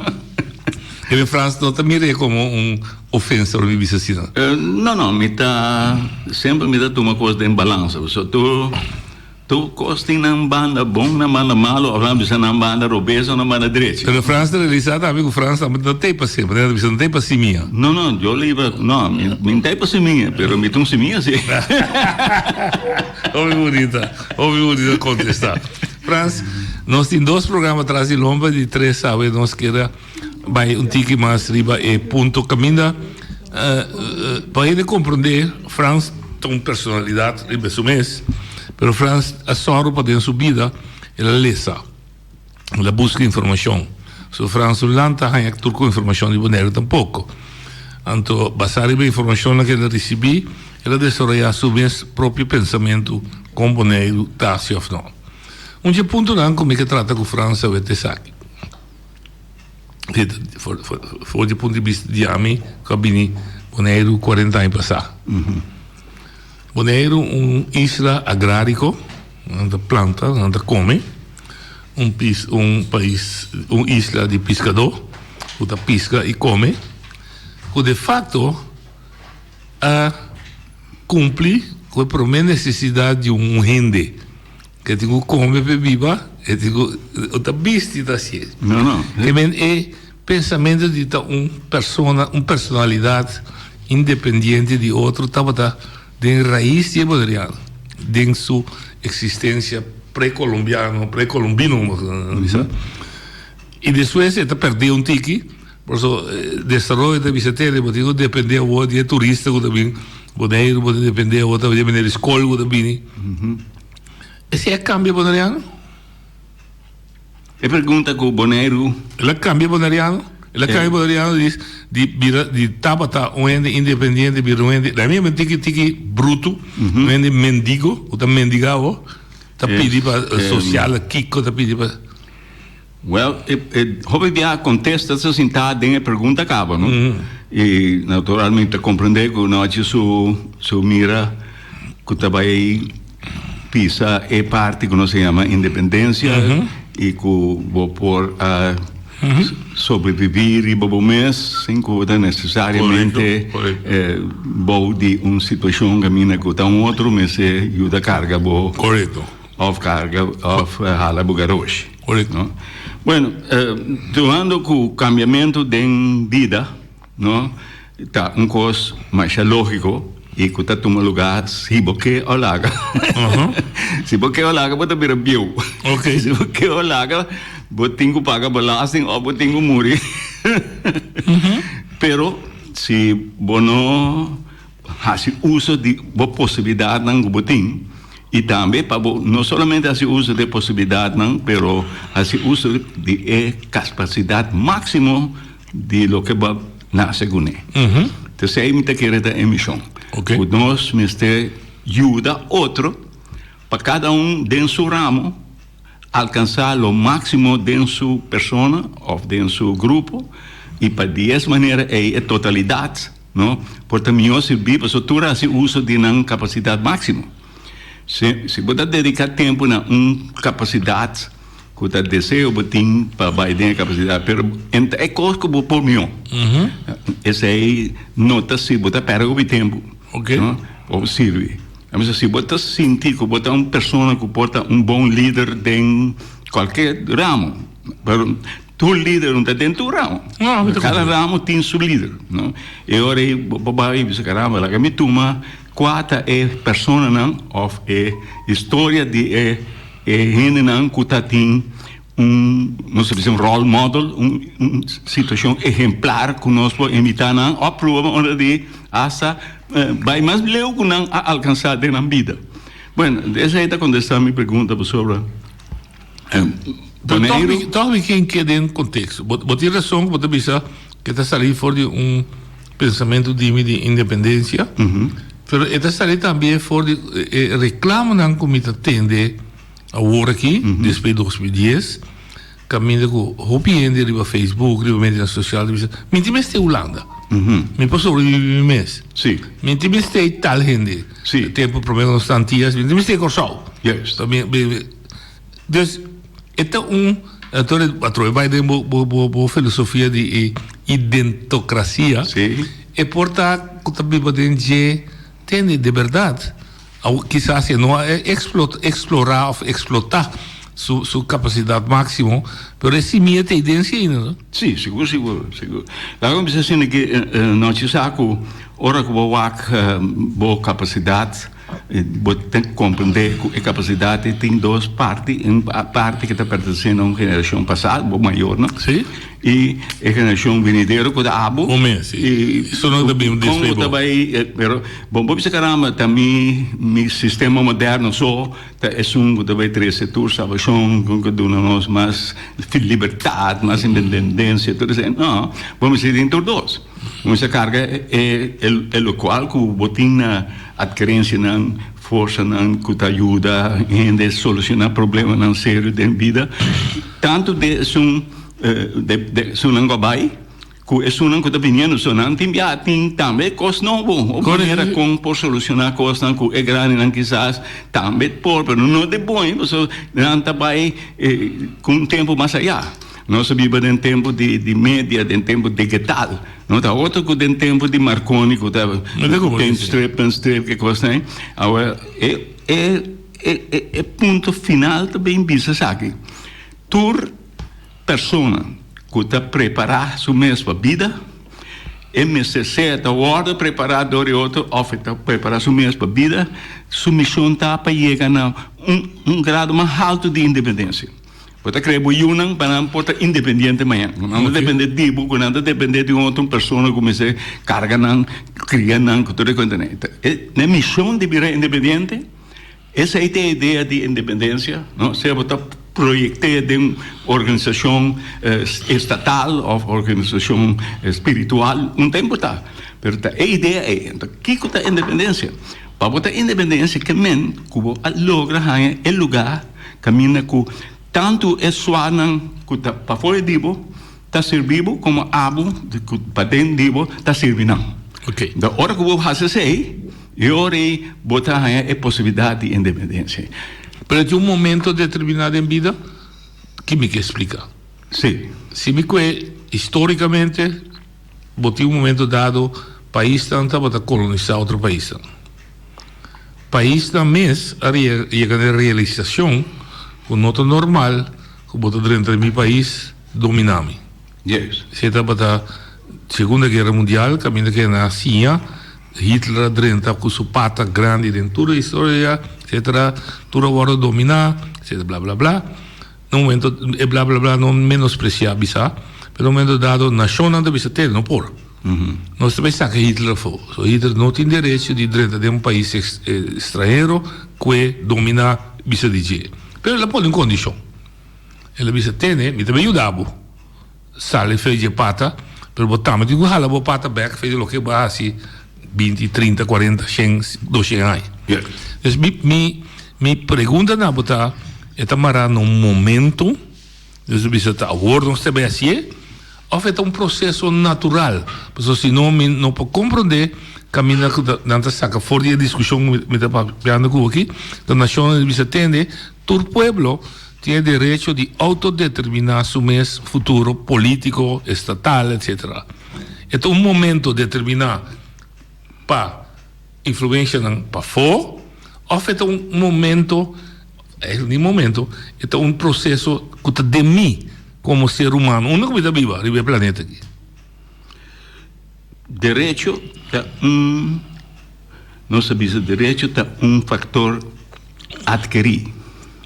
Ebe Frans no ta mir'é komo un ofensa ora mi bisa asina. Eh, no, no, mi ta semper mi ta tuma kos den balansa. So tur Tur kos tin nan banda bon, nan banda malo, of nan bisa nan banda robes of nan banda drechi. Pero Frans ta realisa tambe ku Frans tambe no t'ei pa semper, nan ta bisa no t'ei pa simia. No, no, yo liba, no, mi no t'ei pa simia, pero mi ta un simia si. Hopi bunita, hopi bunita kontesta. Frans, nos tin dos programa tras di lomba, di tres awe nos keda bai un tiki mas riba e punto kaminda pa hende komprondé Frans ta un personalidat riba su mes pero Frans a sòru pa den su bida el a lesa el a buska informashon so Frans no lanta haña tur ku informashon di Boneiru tampoko anto basá riba e informashonnan ku el a risibí el a desaroyá su mes propio pensamentu kon Boneiru ta si òf no un dje puntonan ku mi ke trata ku Frans awe ta esaki. For di punto di bista di ami ku a bini Boneiru kuarenta aña pasá. Boneiru un isla agráriko, nan ta planta, nan ta kome, un pis un pais un isla di piskadó ku ta piska i kome, ku de fakto a kumpli ku e promé nesesidat di un hende. Ke tin ku kome p'e biba, e tin ku o ta bisti ta hasié. No, no. Ke men e pensamentu di ta un persona, un personalidat independiente di otro tabata den rais di e boneriano, den su eksistensia prekolombiano, prekolombino como nan bisa. I despues e ta pèrdè un tiki, paso desaroyo ta bisa tene, bo tin ku dependé awor di e turista ku ta bin Boneiru, bo tin dependé awor tambe di e meneer di skol ku ta bini. Esei a kambia boneriano? E pregunta ku Boneiru. El a kambia boneriano? El a kambia boneriano di di bira di tabata un hende independiente bira un hende, laimi un tiki tiki brutu, un hende mendigo ku ta mendigá awor, ta pidi pa sosial kiko ta pidi pa. Well, e e hopi bia kontesta ta sintá den e pregunta kaba, no? I naturalmente ta komprendé ku nochi su su mira ku ta bai pisa e parti ku nos a yama independensia i ku bo por a sobreviví riba bo mes sin ku bo ta nesesariamente bou di un situashon kaminda ku ta un otro mester yuda karga bo. Of carga of hala bo garoshi. Correcto. No? Bueno, trahando cu cambiamento den bida, no, ta un cos masha logico. i ku ta tuma lugá si bo ke o laga. Si bo ke o laga bo ta bira bieu. Si bo ke o laga bo tin ku paga belasting òf bo tin ku muri. Pero si bo no hasi uso di bo posibilidatnan ku bo tin i tambe pa bo no solamente hasi uso di e posibilidatnan pero hasi uso di e kapasidat máksimo di loke bo a nase kuné. Esei mi ta kere ta e mishon. Ku nos mester yuda otro pa kada un den su ramo alkansá lo máksimo den su persona òf den su grupo i pa di es manera ei e totalidat no por ta mihó sirbí pasobra tur a hasi uso di nan kapasidat máksimo. Si si bo ta dediká tempu na un kapasidat ku ta deseo bo tin pa bai den e kapasidat pero en ta e kos ku bo por mihó esei no ta sirbi bo ta pèrdè hopi tempu no bo sirbi. A mester si bo ta sinti ku bo ta un persona ku por ta un bon lider den kualke ramo, pero tur lider no ta den tur ramo. Kada ramo tin su lider, no? E ora ei bo por bai i bisa, Caramba, laga mi tuma kua ta e personanan òf e historia di e hendenan ku ta tin un, nos ta bisa un role model, un un situacion ehemplar cu nos por imita nan of prueba ora di hasta bay mas leu cu nan a alcansa den nan bida. Bueno, esey ta contesta mi pregunta pasobra Boneiru. Toch mi ken ke den contexto. Bo bo tin razon cu bo ta bisa ke ta sali for di un pensamento di mi di independencia, pero e ta sali tambe for di e reclamonan cu mi ta tende. Awor aki, despues di 2010, kaminda ku hopi hende riba Facebook, riba medionan sosial ta bisa, Mi tin mester Hulanda. Mi por sobrevivi mi mes. Mi tin mester tal hende. Tempu promé ku nos ta Antias, mi tin mester Kòrsou. Dus, e ta un, atrobe bai den bo filosofia di e identokrasia, e por ta ku ta biba den dje, tende, di bèrdat. Awo kisas e no a explora of explota su su capacidad maximo, pero e simia ta ei den si ainda, no? Sí, sigur, sigur, sigur. Laga mi bisa asina ke nochi sa ku ora ku bo wak bo capacidad, bo ten ku comprende ku e capacidad ei tin dos parti, un parti ku ta pertenece na un generacion pasado, bo mayornan, i e generacion venidero ku ta abo, Bo mes, sí. i Esun ta bin kon despues bo ta bo. bai, pero Bon, bo bisa caramba, ta mi mi sistema moderno so ta esun cu ta bay trece tur salbacion, cu ta duna nos mas libertad, mas independencia, tur esey. No, bo mester tin tur dos. Bo mester carga e e locual cu bo tin na adkerencianan, forsanan cu ta yuda hende soluciona problemanan serio den bida, tanto de esun de esunnan cu a bay, Ku esunnan ku ta biniendo so nan tin bia tin tambe kos nobo o manera kon por solushoná kosnan ku e grandinan kisas tambe por pero no de bon pasobra nan ta bai ku un tempu mas ayá. Nos a biba den tempu di di media den tempu digital no ta otro ku den tempu di Marconi ku ta pen strip pen strip ke kosnan awe e e e punto final ta bin bisa esaki tur. Persona ku ta prepará su mes pa bida, e mester sea ta wòrdu prepará dor di otro òf e ta prepará su mes pa bida, su mishon ta pa yega na un un grado mas haltu di independensia. Bo ta krea bo yunan pa nan por ta independiente mañana, ku nan no ta dependé di bo, ku nan ta dependé di un otro persona ku mester karga nan, kria nan, ku tur e kuenta. E mishon di bira independiente. Esei ta e idea di independencia, no? Sea bo ta proyect'é den un organisacion estatal of organisacion spiritual, no ta importa, pero ta e idea ei. Enton, kico ta independencia? Pa bo ta independencia ke men cu bo a logra haña e lugar caminda cu tanto e suanan cu ta pafó di bo ta sirbi bo komo abo ku paden di bo ta sirbi nan. Enton ora ku bo hasi esei, e ora ei bo ta haña e posibilidat di independensia. Pero tin un momento determiná den bida ki mi ke splika. Sí. Si mi kue histórikamente bo tin un momento dado paisnan tabata kolonisá otro paisnan. Paisnan mes a yega na e realisashon ku no ta normal ku bo ta drenta den mi pais domina mi. Yes. Esei tabata Segunda Guera Mundial kaminda ke nan a siña. Hitler a drenta ku su pata grandi den tur e historia, etcetera, tur a wòrdu dominá, etcetera, bla bla bla. Na un momento e bla bla bla no menospresiá bisa, pero na un momento dado nashonnan ta bisa te no por. Nos ta bai saka Hitler afó. So Hitler no tin derecho di drenta den un pais estranhero kue dominá bisa di dje. Pero el a pone un kondishon. El a bisa tene mi ta bai yuda bo. Sali fe dje pata, pero bo tambe tin ku hala bo pata bek fe di loke bo a hasi binti, trinta, kuarenta, shen, doshen aña. Dus mi mi mi pregunta na bo ta, e ta mará na un momento, dus bo bisa ta awor nos ta bai hasié, òf e ta un proseso natural? Pasobra si no mi no por komprondé kaminda ku nan ta saka for di e diskushon ku mi ta papiando ku bo aki, ta nashonnan di bisa tende tur pueblo Tin e derecho di autodeterminá su mes futuro polítiko, estatal, etc. E ta un momento determiná pa influenshanan pafó òf e ta un momento, eigenlijk ni momento, e ta un proseso ku ta den mi komo ser humano, unda ku mi ta biba riba e planeta aki. Derecho ta un, nos ta bisa derecho ta un factor adkerí.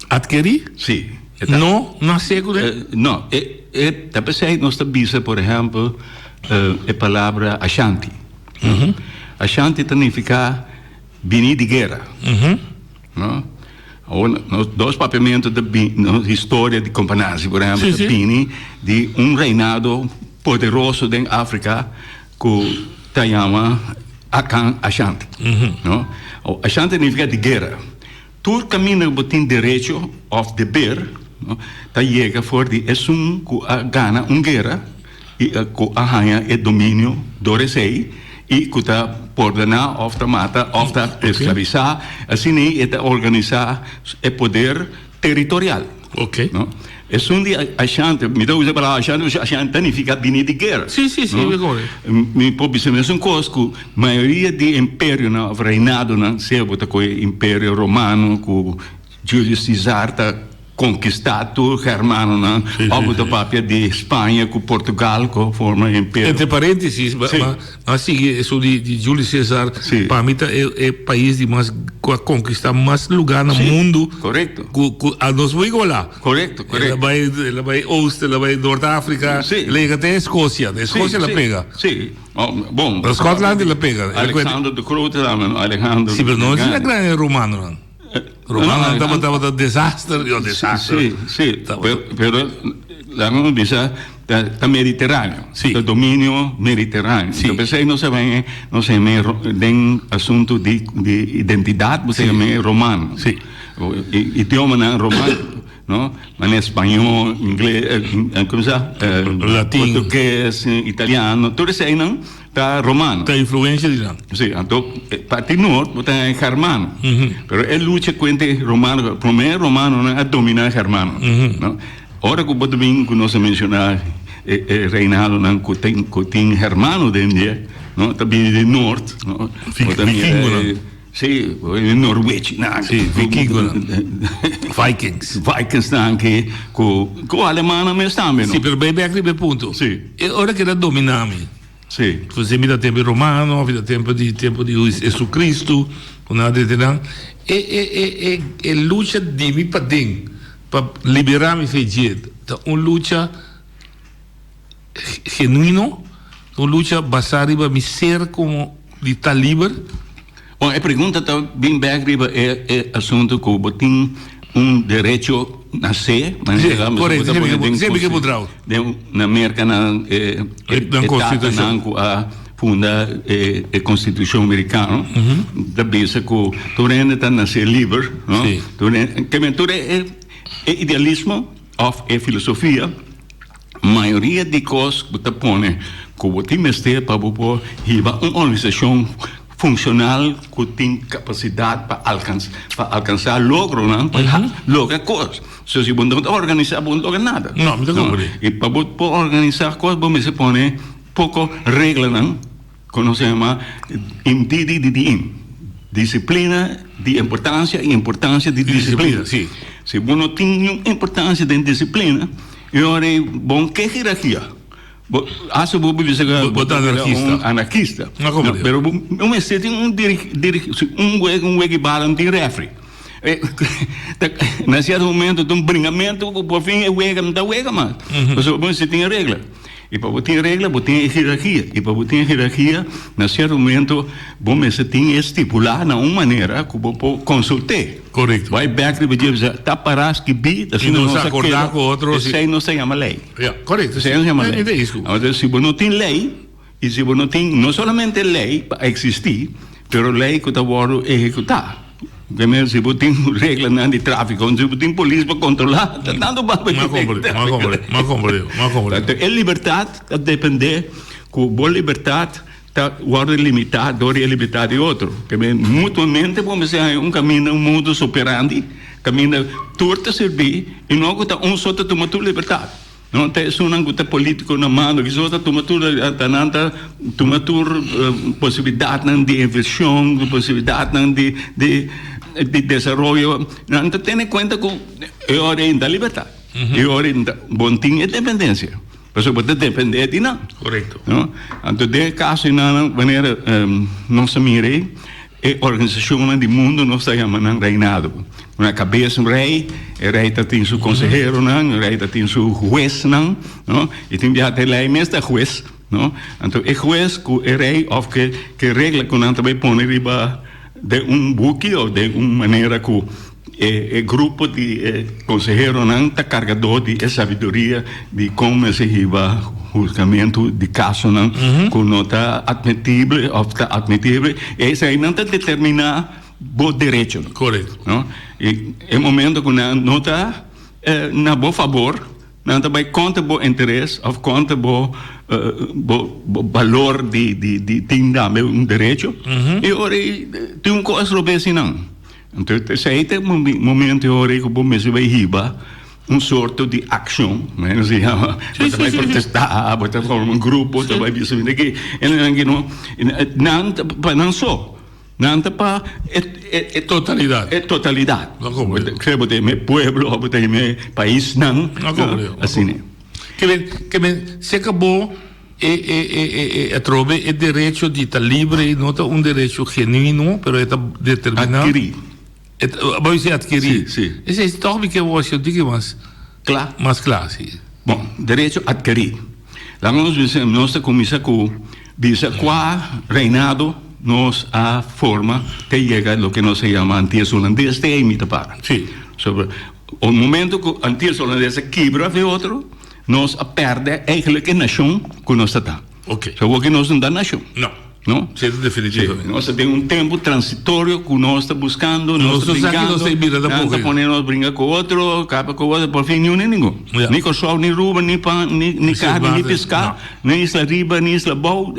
Adkerí? Sí. No nacé cu den? No, e, e, ta p'esei nos ta bisa, por ehempel, e palabra Ashanti. Ashanti ta nifica bini di guera. No? Awor, nos dos papiamento ta bin, nos historia di Kompanasi, por ehempel, ta bini di un reinado poderoso den Afrika ku ta yama Akan Ashanti. No? Awor, Ashanti nifica di guera. Tur kaminda ku bo tin derecho òf deber, no, ta yega for di esun ku a gana un guera i ku a haña e dominio dor esei i ku ta pordoná òf ta mata òf ta esklavisá. Asina ei e ta organisá e poder teritorial. No? Esun di Ashanti, mi ta usa e palabra Ashanti pasobra Ashanti ta nifiká bini di guera. No? Mi por bisa mesun kos ku mayoria di imperionan òf reinadonan, sea bo ta kohe imperio romano ku Julius Caesar ta Konkistá tur germanonan òf bo ta papia di Spaña ku Portugal ku a forma e imperio. Entre paréntesis, ma a sigui esun di Julius Cesar, pa mi ta e pais di mas ku a konkistá mas lugá na mundu ku a nos por igualá. Korekto, korekto. El a bai, el a bai Oost, el a bai Noord Afrika, el a yega te Eskosia, te Eskosia el a pega. Sí, bon. Scotland el a pega. Alexander de Grote tambe, no? Alejandro. Sí, pero no asina grandi e romanonan. Romanonan tabata tabata desaster, yo desaster. Sí, sí, pero laga nos bisa ta mediteráneo, Sí. ta dominio mediteráneo. Sí. P'esei nos a bai nos a mei den asuntu di di identidat bo ta yam'é romano. Sí. Idiomanan romano, no? Manera spañó, ingles, komo sa? Latin. Portugues, italiano, tur eseinan. Ta romano. Ta influencia di nan. Si, anto parti noord bo ta haña germano. Pero e lucha ku entre romano, prome romanonan a domina germano, no? Ora ku bo ta bin ku nos a menshoná e e reinadonan ku tin ku tin germano den dje, no, ta bini di noord, no? Bo ta mira Vikingonan. Si, e norwechinan. Si, vikingonan. Vikings. Vikingsnan ke ku ku alemannan mes tambe, no? Si, pero bai bek riba e punto. Si. E ora ku el a domina mi. Sí. Entonces mi ta tempo di romano, mi ta tempo di tempo di Jesucristo, cu nan a dete nan. E e e e e lucha di mi paden pa libera mi fe dje ta un lucha genuino, ta un lucha basa riba mi ser como di ta liber. Bon, e pregunta ta bin bek riba e e asunto cu bo tin un derecho nacé, Sí, correcto, siempre ke bo trao. Den na Merca nan e e tatanan cu a funda e e constitucion mericano ta bisa cu tur hende ta nace liber, no? Tur hende, ke men tur e e idealismo of e filosofia. Mayoria di kos ku ta pone ku bo tin mester pa bo por hiba un organisashon funshonal ku tin kapasidat pa pa alkansá logronan pa logra kos. So si bo no ta organisá bo no logra nada. No, mi ta komprendé. I pa bo por organisá kos bo mester pone poko reglanan. Ku nos a yama imdidididin, disiplina di importansia i importansia di disiplina. Si bo no tin niun importansia den disiplina, e ora ei bon ke hierarkia. Bo hasta bo bisa ku Bo ta anarkista. Un anarkista. No komo di. Pero bo no mester tin un diri diri un wega un wega di bala no tin refri. Na sierto momento ta un bringamentu ku por fin e wega no ta wega mas. Pasobra bo mester tin e regla. I pa bo tin e regla bo tin e hierarkia. I pa bo tin e hierarkia na sierto momento bo mester tin e stipulá na un manera ku bo por konsult'é. Korekto. Bai bèk riba dje bisa ta pará skibí I asina nos nos a akordá keda ku otro si. Esei nos ta yama lei. Ja, korekto. Esei nos yama lei. Mi ta isku. Anto si bo no tin lei i si bo no tin no solamente lei pa eksistí pero lei ku ta wòrdu ehekutá. Primer si bo tin reglanan di tráfiko si bo tin polis pa kontrolá ta tantu bal pa M'a komprendé, m'a komprendé, m'a komprendé, m'a komprendé. Anto e libertat ta dependé ku bo libertat ta wòrdu limitá dor di e libertat di otro. Ke men mutuamente bo mester haña un kaminda, un modus operandi kaminda tur ta sirbí i no ku ta un so ta tuma tur libertat. No ta esunnan ku ta polítiko na mando kiso ta tuma tur ta nan ta tuma tur posibilidatnan di invershon, posibilidatnan di di di desaroyo. Nan ta tene kuenta ku e ora ei ta libertat, e ora ei bo no tin independensia. Pasobra bo ta dependé di nan. Korekto. No? Anto den e kaso einan manera nos a mira ei, e organisashonnan di mundu nos ta yama nan reinado. Na kabes un rei, e rei ta tin su konseheronan, e rei ta tin su huesnan, no? I tin biaha ta e lei mes ta hues, no? Anto e hues ku e rei òf ke ke regla ku nan ta bai pone riba den un buki òf den un manera ku e e grupo di e konseheronan ta kargadó di e sabiduria di kon mester hiba husgamentu di kasonan ku no ta atmitible òf ta atmitible, eseinan ta determiná bo derechonan. Korekto. No? I e momento ku nan no ta na bo fabor, nan ta bai kontra bo interes òf kontra bo bo bo balor di di di tin tambe un derecho, e ora ei tin un kos robes den nan. Anto esei ta e momento e ora ei ku bo mester bai hiba un sorto di akshon, nos a yama, bo ta bai protestá, bo ta forma un grupo, bo ta bai bisa mira aki, e nan ki no, nan ta pa nan so. Nan ta pa e e totalidat. E totalidat. No komprende. Sea bo ta yama e pueblo of bo ta yama e paisnan. No komprende. Asina. Ke men ke men se akabó e e e e e atrobe e derecho di ta libre no ta un derecho genuino pero e ta determiná. Adkirí. E ta bo bisa adkirí. Si si. Esei tòg mi ke wòrdu un tiki mas. Kla. Mas kla si. Bon, derecho adkirí. Laga nos bisa nos ta kuminsá ku bisa kua reinado nos a forma te yega loke nos a yama Antillas Hulandes te ei mi ta para. Sí. Sobre o momento ku Antillas Hulandes a kibra fe otro, nos a pèrdè eigenlijk e nashon ku nos ta ta. Ok. So awor ki nos no ta nashon. No. No? Sí, definitivamente. Sí, nos ta den un tempu transitorio ku nos ta buskando, nos ta brinkando, nan ta pone nos brinka ku otro, kapa ku otro, por fin niun ni ningun. Ja. Ni Kòrsou, ni Aruba, ni pan, ni ni karni, ni piská, ni isla riba, ni isla abou,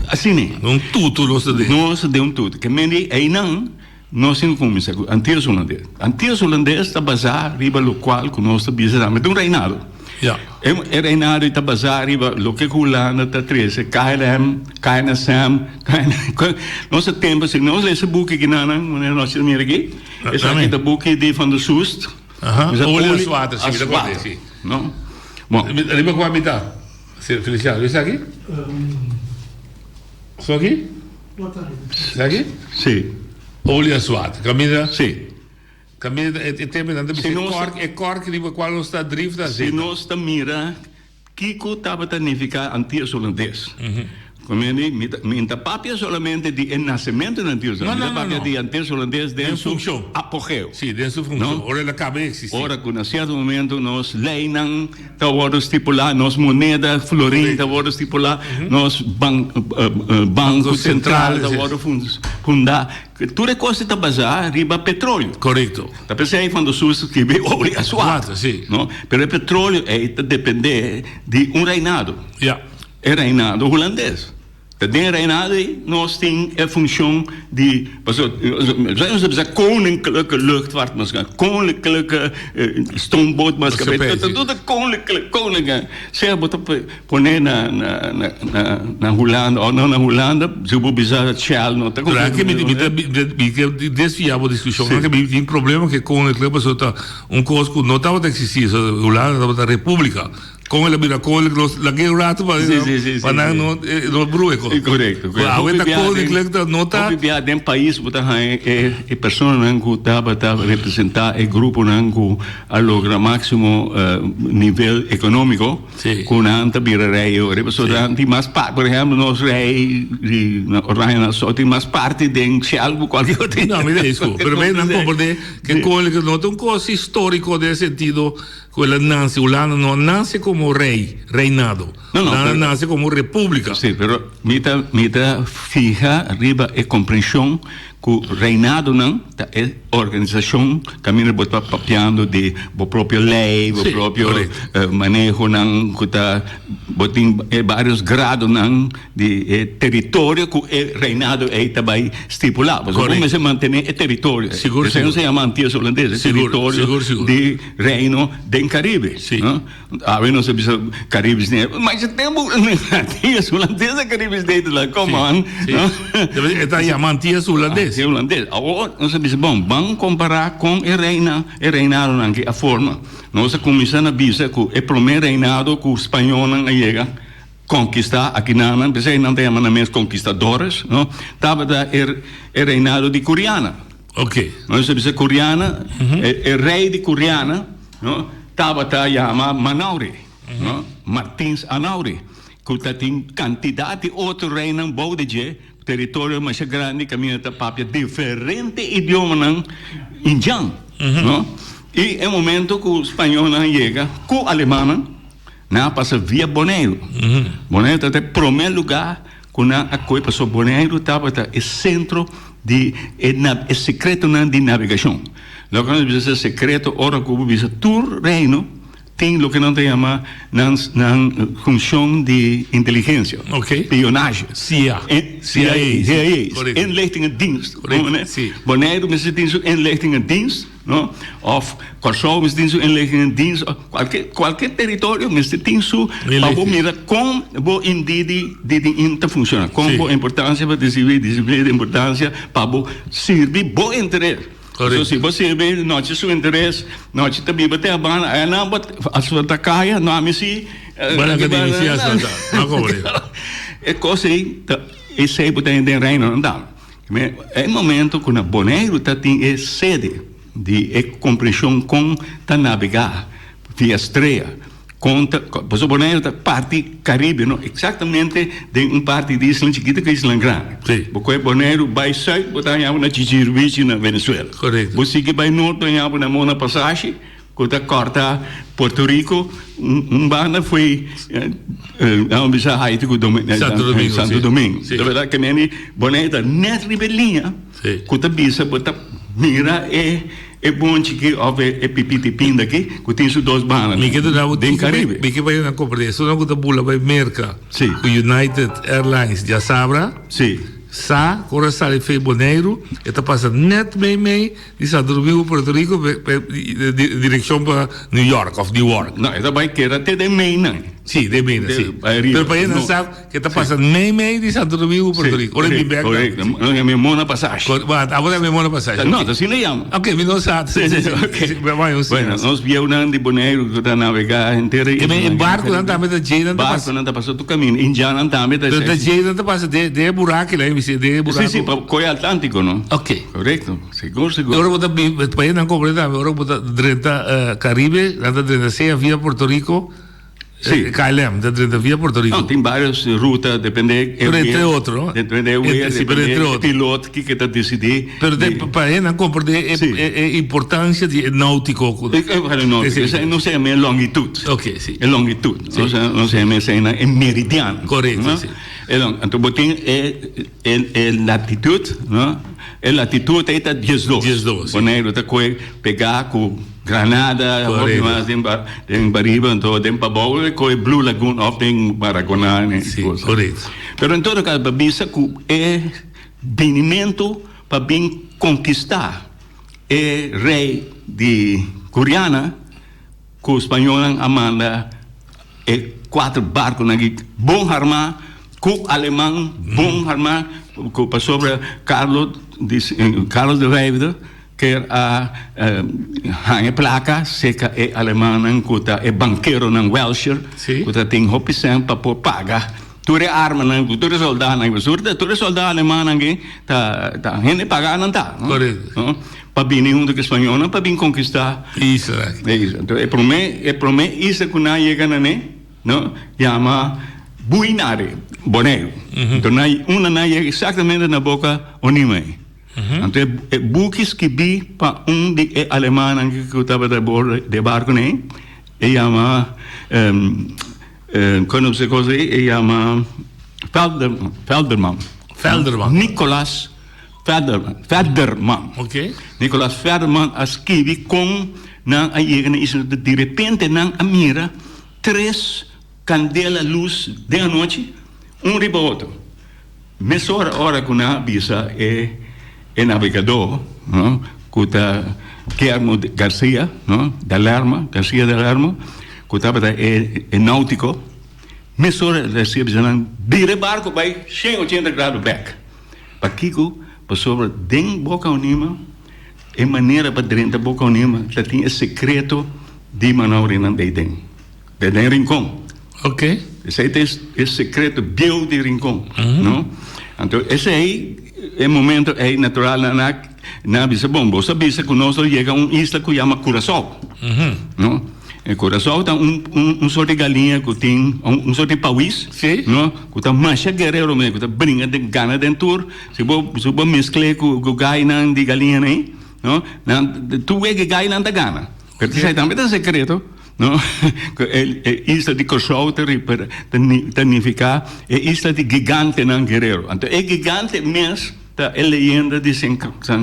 asina. Un tutu nos ta den. Nos ta den un tutu. Ke men di einan Nos tin ku kuminsá ku Antillas Hulandes. Antillas Hulandes ta basá riba lokual ku nos ta bisa tambe ta un reinado. Ja. E e reinado ei ta basá riba loke ku Hulanda ta trese, KLM, KNSM, KN Nos a tempu si nos lesa buki kinanan, manera nos ta mira aki, esaki ta buki di Van der Soest. Aha, Bisa Olie olie as water, si, mi ta as kòrda water, si. no? Bon. Riba kua mi ta, Feliciano, esaki? Esaki? Esaki? Sí. Olie as water. Kaminda. Sí. Kaminda e tempo nan ta bisa Si nos e kòrk, e kòrk riba kual nos ta drift ta Si zeta. nos ta mira kiko tabata nifiká Antillas Hulandes. Komende mi ta mi ta papia solamente di e nasementu di Antillas No, Hulandes. no, Mi ta no, papia no. di Antillas Hulandes den Den su funshon. apogeo. Sí, den su funshon. No? Ora el a kaba di eksistí. Ora ku na sierto momento nos leinan Ta wòrdu stipulá, nos moneda, florin, ta wòrdu stipulá, nos banko sentral ta wòrdu fundá. Tur e kos ta basá riba petróleo. Korekto. Ta p'esei Van der Soest skibi olie as water. Si. No? Pero e petróleo ei ta dependé di un reinado. Ja. E reinado hulandes. Ta den reinado ei nos tin e funcion di, pasobra nos ta bisa Koninklijke Luchtvaartmaatschappij, Koninklijke Stoombootmaatschappij, ta tur ta Koninklijke, Koninklijke. Sea bo ta pone na na Hulanda of no na Hulanda, si bo bisa Shell no ta Pero aki mi mi ta mi ke desvia bo discusion, Si. mi tin problema ku e Koninklijke pasobra ta un kos ku no tabata existi, Hulanda tabata republika. Kon el a bira koninklijk nos lag'é un rato pa pa nan no no brua e kos. Korekto. Ku awe ta koninklijk ta no ta. Hopi bia den pais bo ta haña e e personanan ku tabata representá e gruponan ku a logra máksimo nivel ekonómiko ku nan ta bira rei ora. Pasobra nan tin mas parti, por ehèmpel nos rei di Oranje Nassau tin mas parti den Shell ku kualke otro. No, mi ta esku. Pero nan komprendé ku koninklijk no ta un kos históriko den e sentido. Ku el a nase, Hulanda no a nase komo rei, reinado. No, no, Hulanda pero- nase komo repúblika. Sí, pero mi ta, mi ta fiha riba e komprenshon ku reinadonan ta e organisashon kaminda bo ta papiando di bo propio lei, bo Sí, propio korekto. eh, manehonan ku ta, bo tin e vários gradonan di e teritorio ku e reinado ei ta bai stipulá. Pasobra bo Korekto. mester mantené e teritorio ei. Sigur, Esei no sigur. se yama Antillas Holandes, e Sigur, teritorio sigur, sigur. di Reino den Caribe. Sí. No? Awe nos a bisa Caribisch Nederland. Maar e tempo Antillas Hulandes en Caribisch Nederland. Come on. Sí. No? E ta yama Antillas Hulandes. Antillas Hulandes. Awor nos a bisa, bon, ban compara con e reina, e reinadonan ki a forma. Nos a cuminsa na bisa cu e prome reinado cu Spañolnan a yega Konkistá akinanan, p'esei nan ta yama nan mes konkistadores, no? Tabata e e reinado di Kuriana. Oké. Nos ta bisa Kuriana, e e rei di Kuriana, no, tabata yama Manauri, no, Martins Anauri, ku ta tin kantidat di otro reinan bou di dje, teritorio masha grandi kaminda ta papia diferente idiomanan indjan, no? I e momento ku spañolnan yega ku alemannan, Nan a pasa via Boneiru. Boneiru tabata e promé lugá ku nan a kohe pasobra Boneiru tabata e sentro di e e sekretonan di nabegashon. Loke nos bisa sekreto ora ku bo bisa tur reino tin loke nan ta yama nan nan funshon di inteligensia, spionahe. CIA. CIA, CIA, Inlichtingendienst. Boneiru mester tin su inlichtingendienst. No? Of Kòrsou mester tin su inlichtingendienst, of kualke kualke teritorio mester tin su pa bo mira kon bo indidi di di in ta funshoná, kon bo importansia pa risibí disipli di importansia pa bo sirbi bo interes. So si bo sirbi nochi su interes, nochi ta biba te Habana, aya nan bo asfaltá kaya, no ami si. Bo nan ka di mi si asfaltá, no komo. E kos ei ta esei bo ta den Reino nan. E momento ku na Boneiru ta tin e sede di e komprenshon kon ta nabegá via strea, kon ta, pasobra Boneiru ta parti Karibe, no eksaktamente den un parti di isla chikito ku isla grandi. Bo kohe Boneiru bai sùit bo ta haña bo na Chichirivichi na Venezuela. Bo sigui bai nort bo haña bo na Mona Pasashi. Ku ta kòrta Puerto Rico un banda foi nan bisa Haiti ku Santo Domingo. Ta berdad ke meni Bonaire ta net riba e liña ku ta bisa bo ta mira e e bonchi ki òf e pipiti pinda ki ku tin su dos banda den Caribe. Mi ke bai nan komprende esun ku ta bula bai Merka ku United Airlines djasabra sa ku ora sali fei Boneiru e ta pasa net mei mei Di Santo Domingo, Puerto Rico, direccion pa New York of Newark. No, e ta bai keda te den meinan. Sí, den meinan, sí. Pero pa nan sa ke ta pasa mei mei di Santo Domingo, Puerto Rico. Ora mi bek. Correcto. Nan yama e Mona Pasashi. Abo ta yama e Mona Pasashi. No, ta asina yama. Ok, mi no sa. Sí, sí, ok. Bueno, nos bieunan di Boneiru ku ta navegá henter e isla. E barkunan tambe ta djei nan ta pasa. Barkunan ta pasa tur kaminda. Indiannan tambe ta. Pero ta djei nan ta pasa den e buraki la, mi si, den e buraku. Sí, sí, pa koe Atlantiko, no? Ok. Korekto. Sigur, sigur. Ora bo ta bin, pa nan komprende tambe, ora bo ta drenta Caribe, nan ta drenta sea via Puerto Rico, Sí. KLM ta drenta via Puerto Rico. No, tin varios ruta, depende Pero entre otro, no? Depende e weer, Sí, pero depende entre e otro. pilot kiko ta disidí. Pero te, pa nan komprende e, Sí. e, e importancia di e nautico. ku- E, e, bueno, no, Sí. esei no se llama e longitud. Ok, sí. E longitud. Sí. No se, no se llama esei na e meridiano. Correcto, no? sí. E long, anto bo tin e, e, e latitud, no? E latitut ei ta diesdos. Diesdos, si. Boneiru ta koe pegá ku Granada, hopi Korekto. mas den ba den bariba, anto den pabou e koe Blue Lagoon òf den Maragoná en Si, kos. korekto. Pero en todo kaso pa bisa ku e binimentu pa bin konkistá e rei di Guriana Ku spañolnan a manda e kuater barkunan aki bon harmá, ku aleman bon harmá, ku pasobra Carlos di Carlos de Vijfde. Ker a haña plaka serka e alemannan ku ta e bankeronan Welsher ku ta tin hopi sèn pa por paga tur e armanan ku tur e sòldánan. Pasobra tur e sòldá alemannan aki ta ta hende pagá nan ta no pa bini huntu ku e spañolnan pa bin konkistá e isla aki. E isla. Enton e promé e promé isla ku nan a yega na ne no yama Buinare, Boneiru. Enton nan unda nan yega eksaktamente na boka Onima ei. Anto e buki skibí pa un di e alemannan ku tabata bordo di e barkunan ei, e yama, kon nos e kos ei, e yama Felderman. Felderman. Nicolas Felderman. Felderman. Oké. Nicolas Felderman a skibi kon nan a yega na isla. Di repente nan a mira tres kandela lus den anochi, un riba otro. Mesora ora ku nan a bisa e e nabegadó, no, ku ta Guillermo Garcia, no, de Lerma, Garcia de Lerma, ku tabata e e náutiko, mesora Garcia bisa nan, Bira e barko bai shen ochenta grado bèk. Pakiko? Pasobra den Boka Onima, e manera pa drenta Boka Onima ta tin e sekreto di manobrinan ei den. Te den Rincon. Ok. Esei ta e secreto bieu di Rincon, no? Anto esei, e momento ei natural nan a nan a bisa, bon, bo sa bisa cu nos lo yega un isla cu yama Curaçao, no? E Curaçao ta un un un soort di galiña cu tin un un soort di pawis, no? Cu ta masha guerrero mes, cu ta bringa den gana den tur. Si bo si bo mezcl'e cu cu gainan di galiñanan ei, no? Nan tur wega e gainan ta gana. Pero esei tambe ta secreto. No, ku e isla di Kòrsou ta riper ta nifiká e isla di gigantenan guerero. Anto e gigante mes ta e leyenda di San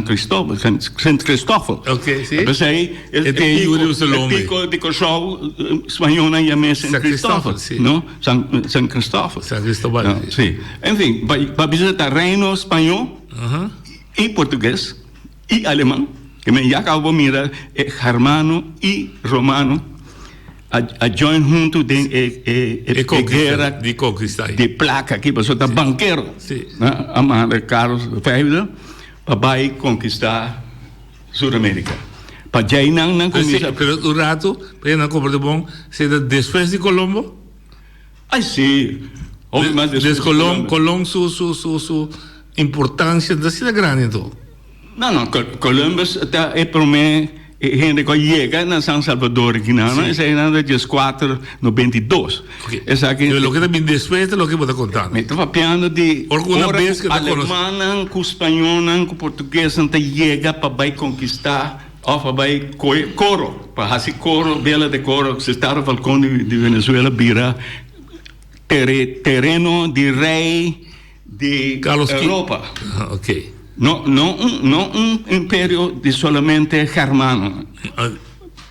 Kristòbal, Sint Kristòfel. Oké, si. P'esei e piko di Kòrsou spañolnan yam'é Sint Kristòfel, no? San Kristòfel. San Kristòbal, si. Si. Enfin, pa bisa ta reino spañó i portugues. I aleman, ke men ya kaba bo mira e germano i romano a a join huntu den e e e guera di konkista di plaka aki pasobra ta bankero a manda Carlos vijfde pa bai konkista Sur Amerika pa djei nan nan kuminsa. Pero un ratu pa nan komprende bon si ta despues di Colombo? Ay si, hopi mas despues di Colombo. Colom su su su su importancia no ta asina grandi anto. No no, Columbus ta e prome hende cu a yega na San Salvador aki nan, no? Esey nan ta dieskuater nobenta i dos. Esaki. Pero loke ta bin despues ta loke bo ta contando. Mi ta papiando di ora cu alemannan cu spañolnan cu portuguesnan ta yega pa bay conquista of pa bay coye coro, pa haci coro, bela de coro, Cestar Falcón di Venezuela bira tereno di rey di Europa. No, no un, no un imperio di solamente germano.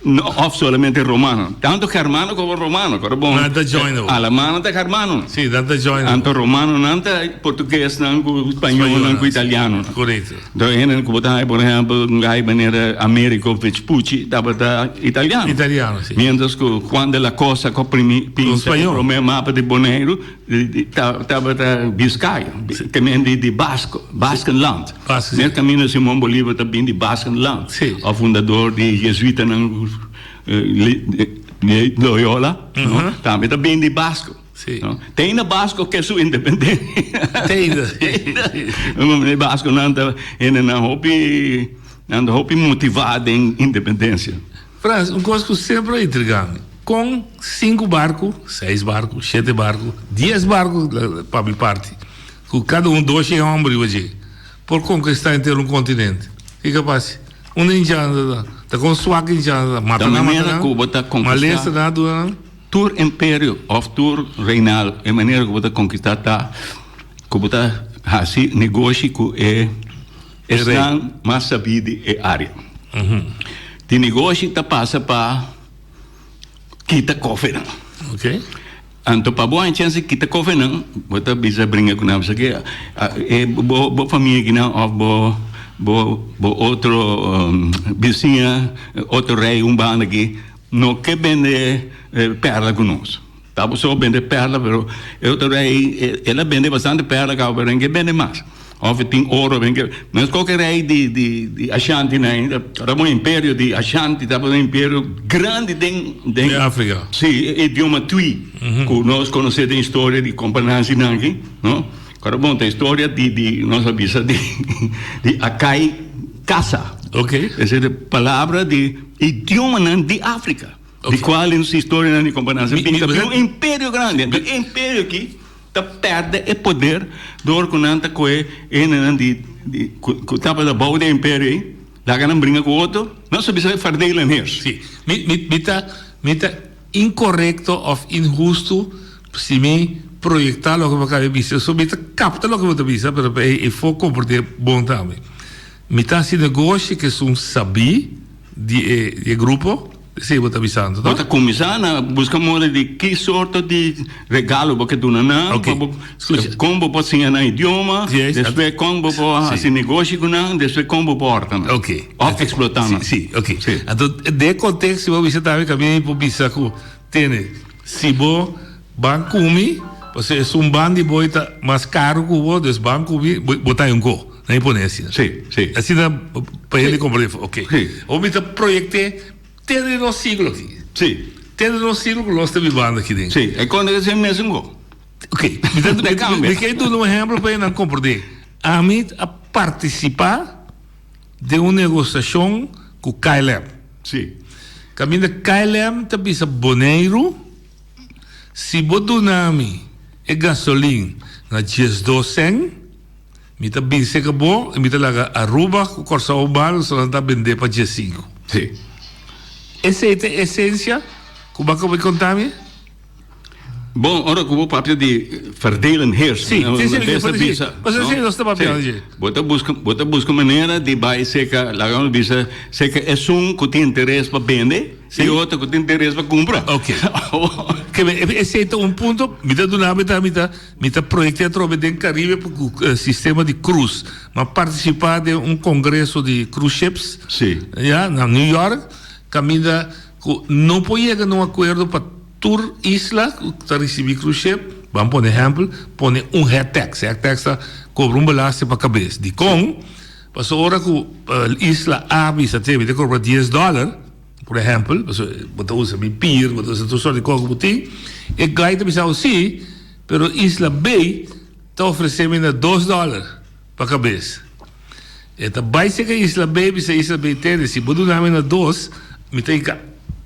No, of solamente romano. Tanto germano como romano. Koro bon. Nan ta join awor. Alemán ta germano. Sí, nan ta join awor. Anto romano nan ta portugues nan ku spañol nan ku italiano. Correcto. Entonces hende ku bo ta haña por ehempel un guy manera Americo Vespucci tabata italiano. Italiano, sí. Mientras ku Juan de la Cosa ku a primi pinta e prome mapa di Boneiru tabata Vizcaya, ke men di di Basco, Baskenland. Mer kaminda Simon Bolivar ta bin di Baskenland, òf fundador di Jezuitanan Loyola, no, tambe ta bin di Basco. Te ainda Basco ke su independensia. Te ainda. E Basconan ta hendenan hopi, nan ta hopi motivá den independensia. Frans, un kos ku semper a intriga mi, kon sinku barku, seis barku, shete barku, dies barku pa mi parti, ku kada un doshen hòmber riba dje, por konkistá henter un kontinente? Ki kapas? Unda hinchada ta? Ta kon swak hinchada ta? Mata nan, mata nan? ku bo ta konkistá Malesa nan a duna nan? Tur imperio òf tur reinado, e manera ku bo ta konkistá ta ku bo ta hasi negoshi ku e Esnan mas sabí di e área. Di negoshi ta pasa pa kita kofenan. Anto pa bo haña chèns di kita kofenan, bo ta bisa bringa ku nan, bisa ke e bo bo famia akinan òf bo bo bo otro bisiña, otro rei un banda aki no ke bende pèrla ku nos. Ta bo so bende pèrla, pero e otro rei el a bende bastante pèrla kaba, pero e no ke bende mas. Of e tin oro ben ke nos koke rei di di di Ashanti nan ainda tabata un imperio di Ashanti tabata un imperio grandi den den Den Afrika. Si e idioma Twi ku nos konosé den historia di Kompa Nanzi nan aki no kòrda bon ta historia di di nos a bisa di di Akai Kasa Ok. Ese ta palabra di idiomanan di Afrika di kual nos historianan di Kompa Nanzi bin ta bin un imperio grandi anto e imperio aki Ta pèrdè e poder dor ku nan ta kohe e hendenan di di ku ku tabata bou di e imperio ei, laga nan bringa ku otro. Nos ta bisa verdelen heers. Sí. Mi mi mi ta mi ta inkorekto òf inhustu si mi proyektá loke bo a kaba di bisa. So mi ta kapta loke bo ta bisa, pero pa e for komprendé bon tambe. Mi ta hasi negoshi ku esun sabí di e di e grupo. Esei bo ta bisando, Bo ta kuminsá na buska moda di ki sorto di regalo bo ke duna nan, Ok. pa bo, Skucha. kon bo por siña nan idioma, Yes. despues kon bo por Sí. hasi negoshi ku nan, despues kon bo por hòrta nan. Ok. Òf eksplotá nan. Sí, sí, ok. Sí. Anto, den e konteksto bo bisa tambe ku ami por bisa ku, tene, si bo ban ku mi, pasobra esun ban di bo ei ta mas karu ku bo, dus ban ku mi, bo, bo ta un ko. Nan e pone asina. Sí, sí. Asina pa hende komprende. Ok. Sí. Awor mi ta proyecté te den nos siglo aki. Sí. Te den nos siglo ku nos ta bibando aki den. Sí, e konde ta sin mesun go. Ok. Mi ta, Ta kambia. mi ke duna un ehemplo pa nan komprende. Ami a partisipá den un negosiashon ku KLM. Sí. Kaminda KLM ta bisa Boneiru, si bo duna mi e gasolin na 12 sèn, Mi ta bin seca bo y mi ta laga Aruba cu Corsou bal so nan ta bende pa diesinco. Sí. Esey ta e esencia cu bo a caba di conta mi? Bon, ora cu bo papia di verdelen heers, Sí, sí, sí, nos ta bisa, sí, sí, nos ta papia Sí. dje. Bo ta busca, bo ta busca manera di bay seca, laga nos bisa, seca esun cu tin interes pa bende Sí. y otro cu tin interes pa cumpra. Ok. Ke esey ta un punto, mi ta duna mi ta, mi ta. Mi ta proyecta atrobe den Caribe pa cu sistema di cruise. Mi a participa den un congreso di cruise ships. Sí. Ya, na New York, caminda cu no por yega na un acuerdo pa tur isla cu ta ricibi cruise ship, ban pone ehempel, pone un head tax. Head tax ta cobra un belasting pa cabes. Dicon? Pasobra ora cu isla A bisa te mi ta cobra dies dollar. Por ehempel, pasobra bo ta usa mi pier, bo ta usa tur sort di kos ku bo tin, e guy ta bisa bo si, pero Isla Bay ta ofresé mi na dos dòler pa kabes. E ta bai serka Isla Bay bisa Isla Bay tende si bo duna mi na dos, mi ta hinka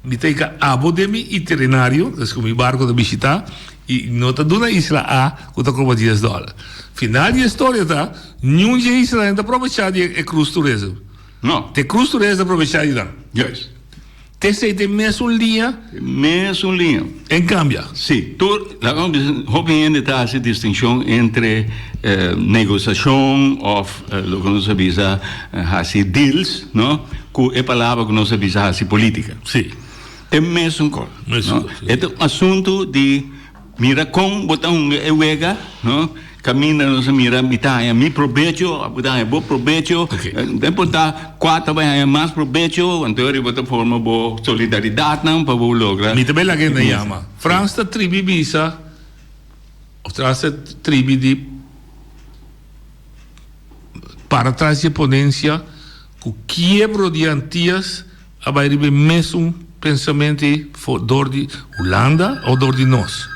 mi ta hinka abo den mi itinernario, des ku mi barko ta bishitá, i no ta duna Isla A ku ta kobra dies dòler. Final di e storia ta, niun dje islanan ta probechá di e cruise tourism. No. Te cruz tur es ta probecha di nan. Juist. Te esey ta e mesun liña. E mesun liña. En cambia. Si. Tur, laga nos bisa, hopi hende ta haci distincion entre negociacion of loke nos a bisa haci deals, no, cu e palabra cu nos a bisa haci politica. Si. E mesun cos. Mesun cos. E ta un asunto di. Mira kon bo ta hunga e wega, no? Kaminda nos a mira mi ta haña mi probecho, abo ta haña bo probecho. No importa kua ta bai haña mas probecho, anto riba ta forma bo solidaridatnan pa bo logra. Mi ta bai laga hende yama. Frans ta tribi bisa, of Frans ta tribi di para tras di e ponencia ku kiebro di Antias A bai riba e mesun pensamentu ei for dor di Hulanda o dor di nos?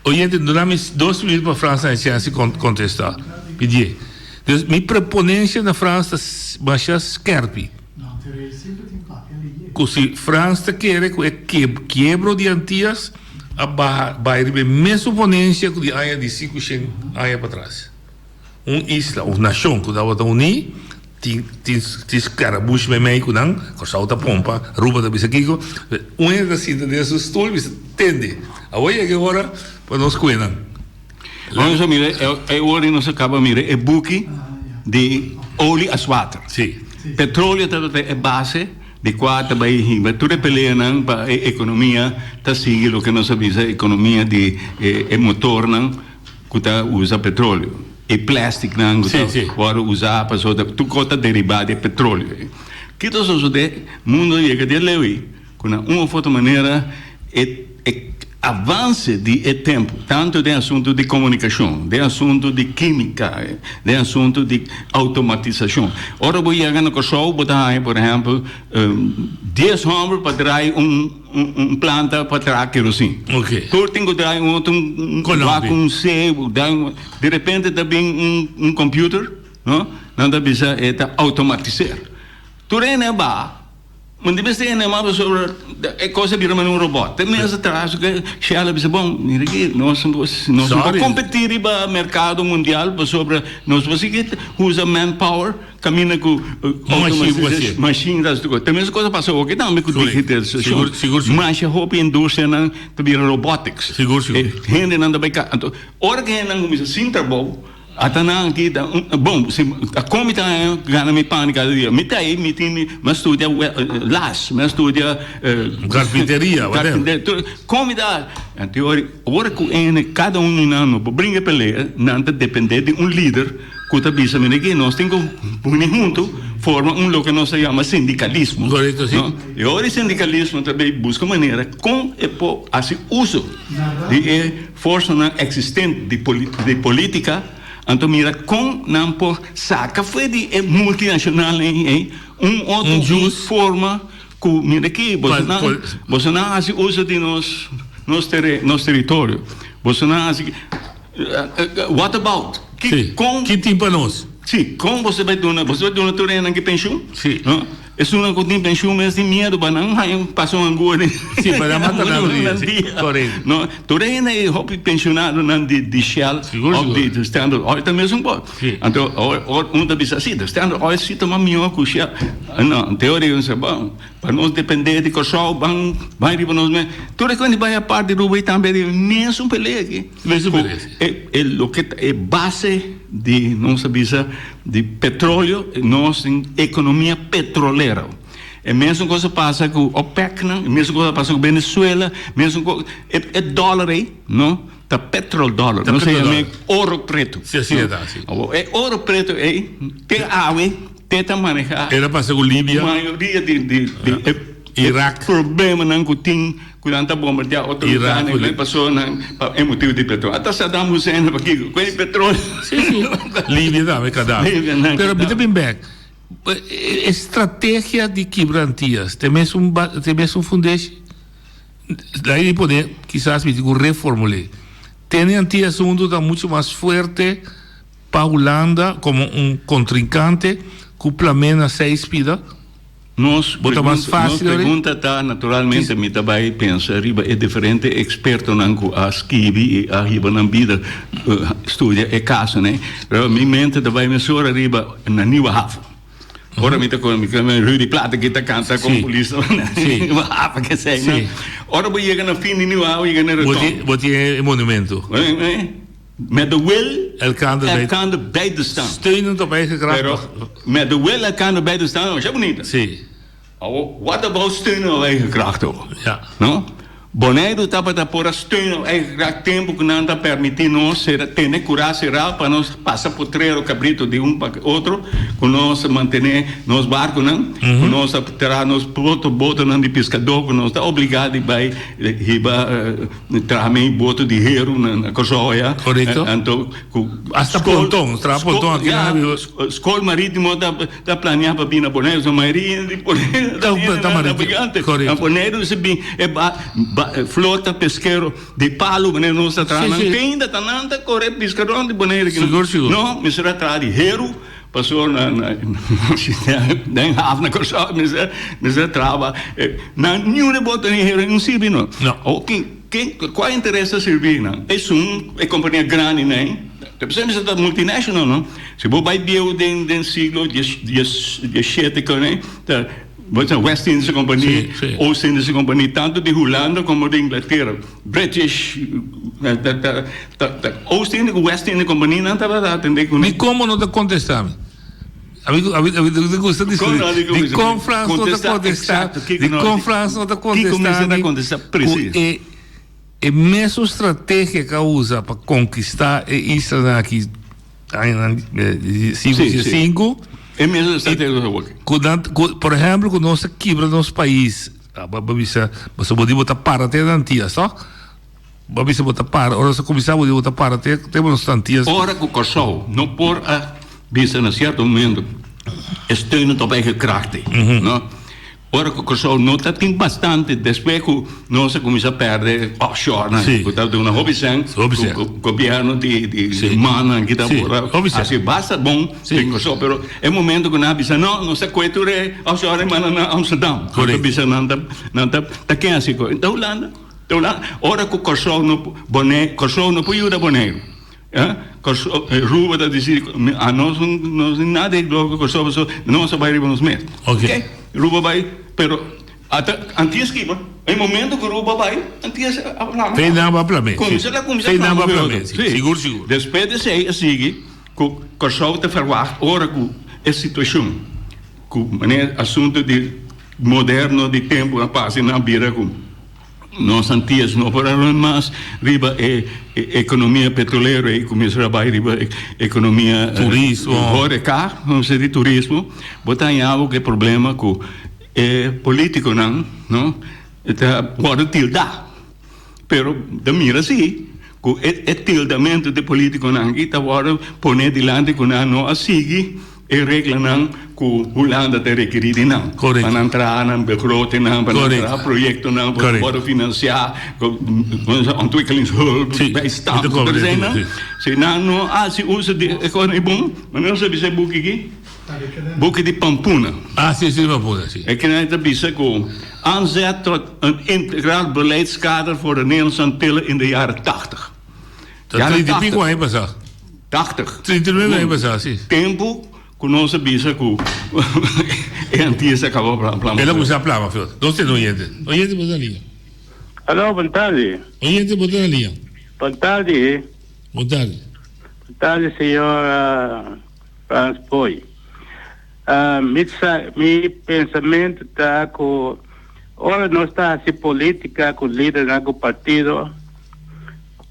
Oyente, duna mi dos minuut pa Frans na e chèns di kontestá. Pidié. Dus mi preponensia na Frans ta masha skèrpi. Ku si Frans ta kere ku e kiebro di Antias a baha bai riba e mesun ponensia ku di aña di sinkushen aña patras. Un isla, un nashon ku tabata uní. Tin tin tin scarabush meimei cu nan, Corsou ta pompa, Aruba ta bisa kico, un hende ta sinta den su stoel bisa tende, awor yega e ora pa nos cue nan. Nos a mira e ora nos a caba mira e buki di olie as water. Si. Petroleo tabata e base di cua ta bay hiba tur e peleanan pa e economia ta sigui loke nos a bisa economia di e motornan cu ta usa petroleo. E plasticnan cu ta worde usa pasobra tur cos ta deriba di e petroleo. Ki ta sosode? Mundo yega di e ley cu na un of otro manera e e. Avance di e tempo, tanto den asunto di comunicacion, den asunto di quimica, den asunto di automatisacion. Ora bo yega na Corsou bo ta haña por ehempel dies homber pa draai un un planta pa traha kerosin. Tur tin cu draai un otro un wak un C, de repente ta bin un un computer, no, nan ta bisa e ta automatiseer. Tur hende a baha. Bo di mester hende mas pasobra e kos a bira manera un robot. Te mes atras ku Shell a bisa, bon, mira aki, nos nos no por kompetí riba merkado mundial pasobra nos por sigui usa manpower kaminda ku machine ta hasi tur kos. Te mes kos a pasa awoki tambe ku digitalisashon. Masha hopi industrianan ta bira robotics. Hendenan ta bai ka. Anto ora ku hendenan kuminsá sin trabou. Ata nan aki ta un bon si ta kon mi ta gana mi pan kada dia mi ta ei mi tin mi a studia las mi a studia Carpinteria whatever tur kon mi ta anto ora ora ku ene kada un di nan no por bringa e pelea nan ta depende di un lider ku ta bisa mira aki nos tin ku bini huntu forma un loke nos ta yama sindikalismo Korekto si. no e ora e sindikalismo ta bay buska manera kon e por hasi uso di e Forsanan existente di di politica, anto mira con nan por saca foe di e multinacionalnan ei un otro un forma cu mira aki bosonan bosonan haci uso di nos nos nos territorio bosonan haci what about ki con ki tin pa nos si con boso ta bay duna boso ta bay duna tur hendenan ki pensioen si Esunnan ku tin penshun mes tin miedu pa nan haña pasa un angua den Sí, pa nan mata nan dia, sí, korekto. No, tur hende e hopi penshonadonan di di Shell Sigur, òf sigur. di Standard Oil ta mesun kos. Sí. Anto ora ora un ta bisa sí, Standard Oil sí ta mas mihó ku Shell. No, te ora un sa bon, pa nos dependé di Kòrsou ban bai riba nos mes. Tur e kos di bai apart di Aruba i tambe di mesun pelea aki. Mesun pelea, sí. E e loke ta e base di nos a bisa Di petroleo, nos tin economia petrolero. E mesun cos a pasa cu OPEC-nan, e mesun cos a pasa cu Venezuela, mesun cos, e e dollar ey, no, ta petrol dollar, Ta nos a petrol yam'e dollar. oro preto. Si, así e ta, si. Awor, e oro preto ey, te awe, te ta maneha. El a pasa cu Libia. Mayoria di, di, di e, Irak. e problemanan cu tin. Ku nan ta bombardiá otro Irak lugánan i pasó nan pa e motibu di petróleo. Ata Saddam Hussein a pakiko ku e petróleo. Sí, sí. Libia tambe Gaddafi. Libia nan Pero mi ta Gaddafi. bin bek. E strategia di kibra Antias te mesun ba te mesun fundeshi? Laga mi pone kisas mi tin ku reformul'é. Tene Antias huntu ta muchu mas fuerte pa Hulanda komo un kontrinkante ku plam'é na seis pida? Nos Bo ta mas pregunta, nos fácil ori? pregunta ta, naturalmente mi ta bai pensa riba e diferente expertonan cu a skibi y a hiba nan bida studia e casonan, pero mi mente ta bai mesora riba na Nieuwe Haven. Ora mi ta con mi Rudy Plaat aki ta canta con Sí. polis na Sí. Nieuwe Haven kesey, no? Sí. Ora bo yega na fin di Nieuwe Haven, yega na Bo Reton. tin, bo tin e monumento. Eh, eh. Met de wil Elkander bij- elkander bij te staan. Steunend op eigen kracht. Pero met de wil elkander bij te staan, masha bunita. Sí. Awor, what about steunen op eigen kracht ook? Ja. No? Boneiru tabata por a steunen op eigen kracht tempo ku nan ta permití nos sera, tene kurá será pa nos pasa potrero kabrito di un pa otro, ku nos a mantené nos barkunan, ku nos a traha nos boto, botonan di piskadó, ku nos ta obligá di bai hiba Traha mi boto di heru na Kòrsou ya. Korekto. Anto ku Hasta ponton, traha ponton aki na Ya, skol marítimo ta ta planea pa bin na Boneiru, so mayoria di Boneiru Ta ta marítimo, korekto. Na Boneiru si bin e ba ba flota peskero di palu manera nos ta traha nan, te ainda ta nan ta kore piskadó di Boneiru. Sigur, sigur. No, mester a traha di heru. Paso na na den haf na Kòrsou mester mester traba nan niun e boto ni hero no sirbi no. No. O ken ken kua interes ta sirbi nan? Esun e kompania grandi nan te p'esei mester ta multinational no. Si bo bai bieu den den siglo dies dies diesshete kone ta bo ta West Indische Compagnie, Si, si. Oost Indische Compagnie tanto di Hulanda komo di Inglatera. British ta ta ta ta Oost Indie ku West Indie Compagnie nan tabata atende ku Di kon bo no ta kontestá mi? Ami ku ami ami ta gusta Kon no diskutí. di Di kon Frans no ta kontestá? Di kon Frans no ta Kiko kontestá mester ta mi kontestá ku presis. e e mesun strategia ku a usa pa konkistá e islanan aki añanan siglo Sí, sí. diesinku E mesun strategia ku ta wak. ku nan ku por ehèmpel ku nos a kibra nos pais Abo a bisa, pasobra bo di bo ta para te na Antias, toch? Bo a bisa bo ta para, ora nos a kuminsá bo di bo ta para te te bo nos tantia. Ora ku Kòrsou no por a bisa na sierto momento e steunen op eigen kracht ei, no. Ora ku Kòrsou no ta tin bastante despues ku nos a kuminsá pèrdè offshore nan ku ta duna hopi sèn ku gobièrnu di di mannan ki ta por a hasi basta bon den Kòrsou pero e momento ku nan a bisa no nos ta kohe tur e offshore manda nan Amsterdam nan ta bisa nan ta nan ta ta ken hasi ku ta Hulanda ta Hulanda ora ku Kòrsou no Boneiru Kòrsou no por yuda Boneiru. Kòrsou, Aruba ta disidi anos no tin nada di loko Kòrsou pasobra nos a bai riba nos mes. Ok, Aruba bai pero ata Antillas kiba e momento ku Aruba bai Antillas a plama. Fe nan a plama. Kuminsá ta kuminsá plama ku otro. Sigur sigur. Despues di esei a sigui ku Kòrsou ta ferwagt ora ku e situashon ku manera asuntu di moderno di tempu a pasa i nan a bira ku. Nos Antillas no por a run mas riba e economia petrolero ei cuminsa a bay riba e economia Turismo. horeca, nos a di turismo. Bo ta haña bo cu e problema cu e politiconan no ta wordo tilda. Pero ta mira si cu e tildamento di politiconan aki ta wordo pone dilanti cu nan no a sigui E reglanan ku Hulanda ta rekerí di nan. Korekto. Pa nan traha nan begrotingnan, pa nan Korekto. traha proyektonan, pa Korekto. wòrdu finansiá, ontwikkelingshulp, Sí, bijstand, mi ta tur komprendé, eseinan. sí. Si nan no hasi uso di e kosnan ei bon, manera nos a bisa e buki aki, buki di Pampuna. Ah, sí, sí, Pampuna, sí. E kinan ta bisa ku aanzet tot een integraal beleidskader voor de Nederlandse Antillen in de jaren tachtig. Ta 30 y pico aña pasá. 80. 39 aña pasá, sí. Tempu ku nos a bisa ku e Antillas a kaba plama. El a kuminsá plama, Fiot. Nos tene oyente. Oyente bo ta na liña. Aló, bon tardi. Oyente bo ta na liña. Bon tardi. Bon tardi. Bon tardi, señor Frans Boy. Mi sa, mi pensamentu ta ku ora nos ta hasi polítika ku lidernan ku partido,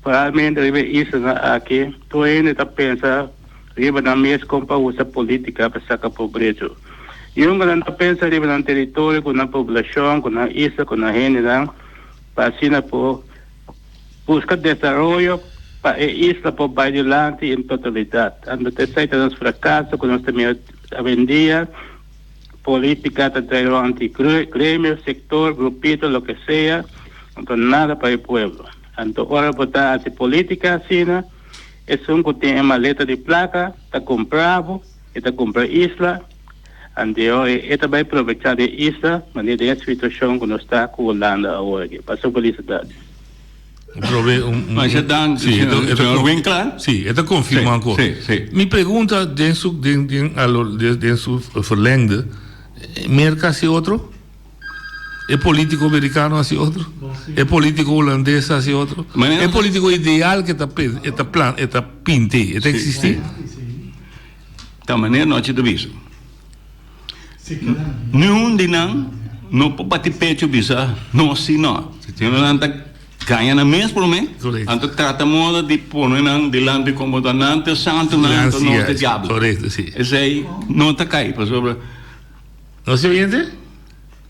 Probablemente riba e islanan aki tur hende ta pensa riba nan mes kon pa usa politica pa saca probecho. Yunganan ta pensa riba nan teritorio cu nan poblacion, cu nan isla, cu nan hendenan pa asina por busca desaroyo pa e isla por bay dilanti en totalidad. Anto ta esey ta nos fracaso cu nos ta mira awendia. Politica ta trae rond di gremio, sector, grupito, loke sea, anto nada pa e pueblo. Anto ora bo ta haci politica asina, esun cu tin e maleta di placa ta cumpra bo, e ta cumpra isla, anto e ta bay probecha di e isla manera den e situacion cu nos ta cu Hulanda awor aki. Pasa felicidad. Atrobe un, un, Masha danki, Sí, e ta, e ta, señor Winkler. Sí, e ta confirma Sí, ancor. sí, sí. Mi pregunta den su, den, den, a lo, den, den su verlengde, Merca haci otro? E politico americano haci otro? E politico holandes haci otro? Manera E politico ideal ke ta pen, e ta plan, e ta pinte, e ta Sí, existi? sí. Ta manera nochi ta bisa. Niun di nan no por bati pecho bisa nos si no. Sino nan ta gaña nan mes prome, anto trata moda di pone nan dilanti como ta nan ta santonan anto nos ta diablo. Esey no ta cay pasobra. Nos ta oyente?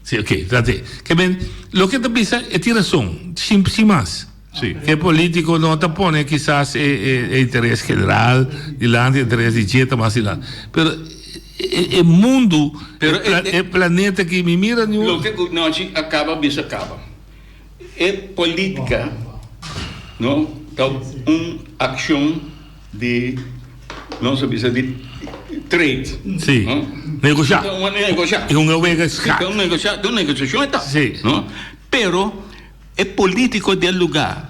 Si, ok, trate. Ke men, loke ta bisa e tin rason, sin mas. Sí. E politico no ta pone kisas e, e, e interes general dilanti, e interes di dje ta mas dilanti. Pero e, e mundu, Pero e, pla, e- e planeta aki, mi mira ni un... Loke ku nochi a kaba bisa kaba. E politica no ta un akshon di nos a bisa di trade. Sí. No? Negosha. Ta un negosha. E un wega schaak. Ta un negosha, ta un negosiashon e ta. Sí. No? Pero E politico di e lugar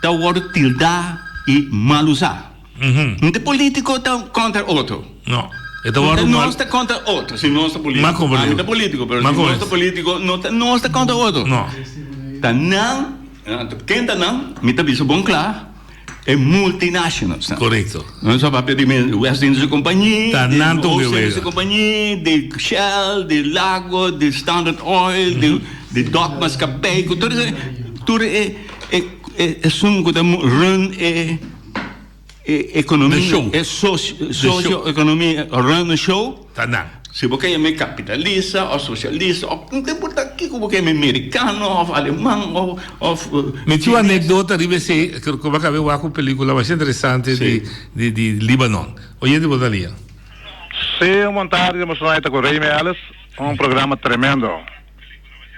ta wordo tilda y mal usa. No ta e politico ta contra otro. No. E ta wordo mal. Nos ta contra otro si nos ta politico. Ma comprende. Ami ta politico pero Ma si nos comprende. ta politico no ta nos ta contra otro. No. Ta nan, ken ta nan? Mi ta bisa bon cla. E multinationals nan. Correcto. Nos a papia di West Indische Compagnie, Ta di nan tur Oost Indische wega. Compagnie, di Shell, di Lago, di Standard Oil, di di Dok Maatschappij, ku tur e tur e e e esun ku ta run e e The economia, show. e socio socio economia run the show. Ta nan. Si bo ke yam'é kapitalista òf soshalista òf no ta importá kiko bo ke yam'é, merikano òf aleman òf òf. Mi tin un anekdota riba esei ku bo a kaba wak un pelikula masha interesante di di di Libanon. Oyente bo ta lia. Sí, un bon tardi, nos ta ku Remy Ellis, un programa tremendo.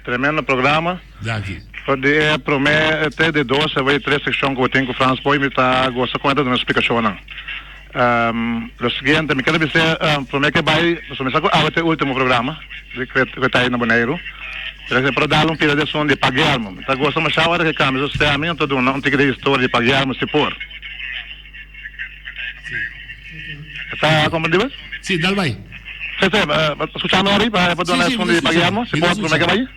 Tremendo programa. Danki. For di e prome te di dos e tres seccion cu bo tin cu Frans Boy mi ta gosa cu e ta duna explicacionnan. Lo siguiente mi ker bisa prome ke bay pasobra mi sa cu awe ta e ultimo programa di cu e ta ahi na Boneiru pero e por dal un pida di asun di Pa Guillermo. Mi ta gosa masha ora ke cambia su stemming mi ta duna un tiki di historia di Pa Guillermo si por. Ta comprendibel? Sí, dal bai. Sí, sí, bo ta scuchando ori pa pa duna esun di pa Guillermo? Si por, prome ke bai?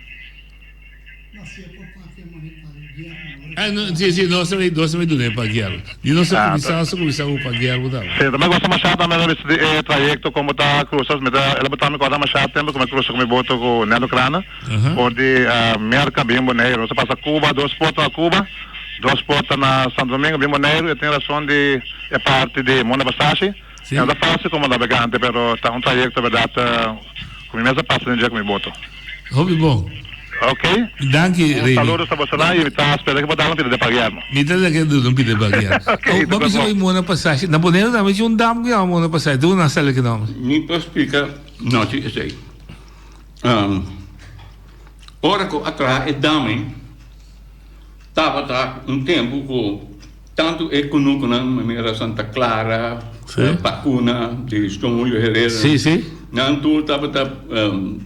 Ah, no, sí, sí, nos tambe, nos tambe duna pa Guillermo. Di nos a cuminsa, nos a cuminsa cu pa Guillermo tambe. Sí, tambe gosta masha tambe mi di e trayecto como ta cruza, mi ta, el a bota mi corda masha tempo cu mi cruza cu mi boto cu Nelo Crana, for di Merca bin Boneiru. Nos a pasa Cuba, dos porta na Cuba, dos porta na Santo Domingo bin Boneiru, e tin razon di E parti di Mona Pasashi no ta fácil como nabegante, pero ta un trayecto berdad cu mi mes a pasa den dje cu mi boto. Hopi bon. Ok. Danki, Un Remy. saludo ta bosonan y mi ta spera cu bo dal un pida de Palermo. Mi ta dal un pida de Palermo. Ok, Bo bisa bay Mona Pasashi. Na Boneiru tambe tin un dam cu yama Mona Pasashi. Duna nan sali ki nomber? Mi por splica nochi esey. Ora cu a traha e dam ey, tabata un tempo cu. Tantu e kunukunan manera Santa Clara, Pacuna di Don Julio Herrera, nan tur tabata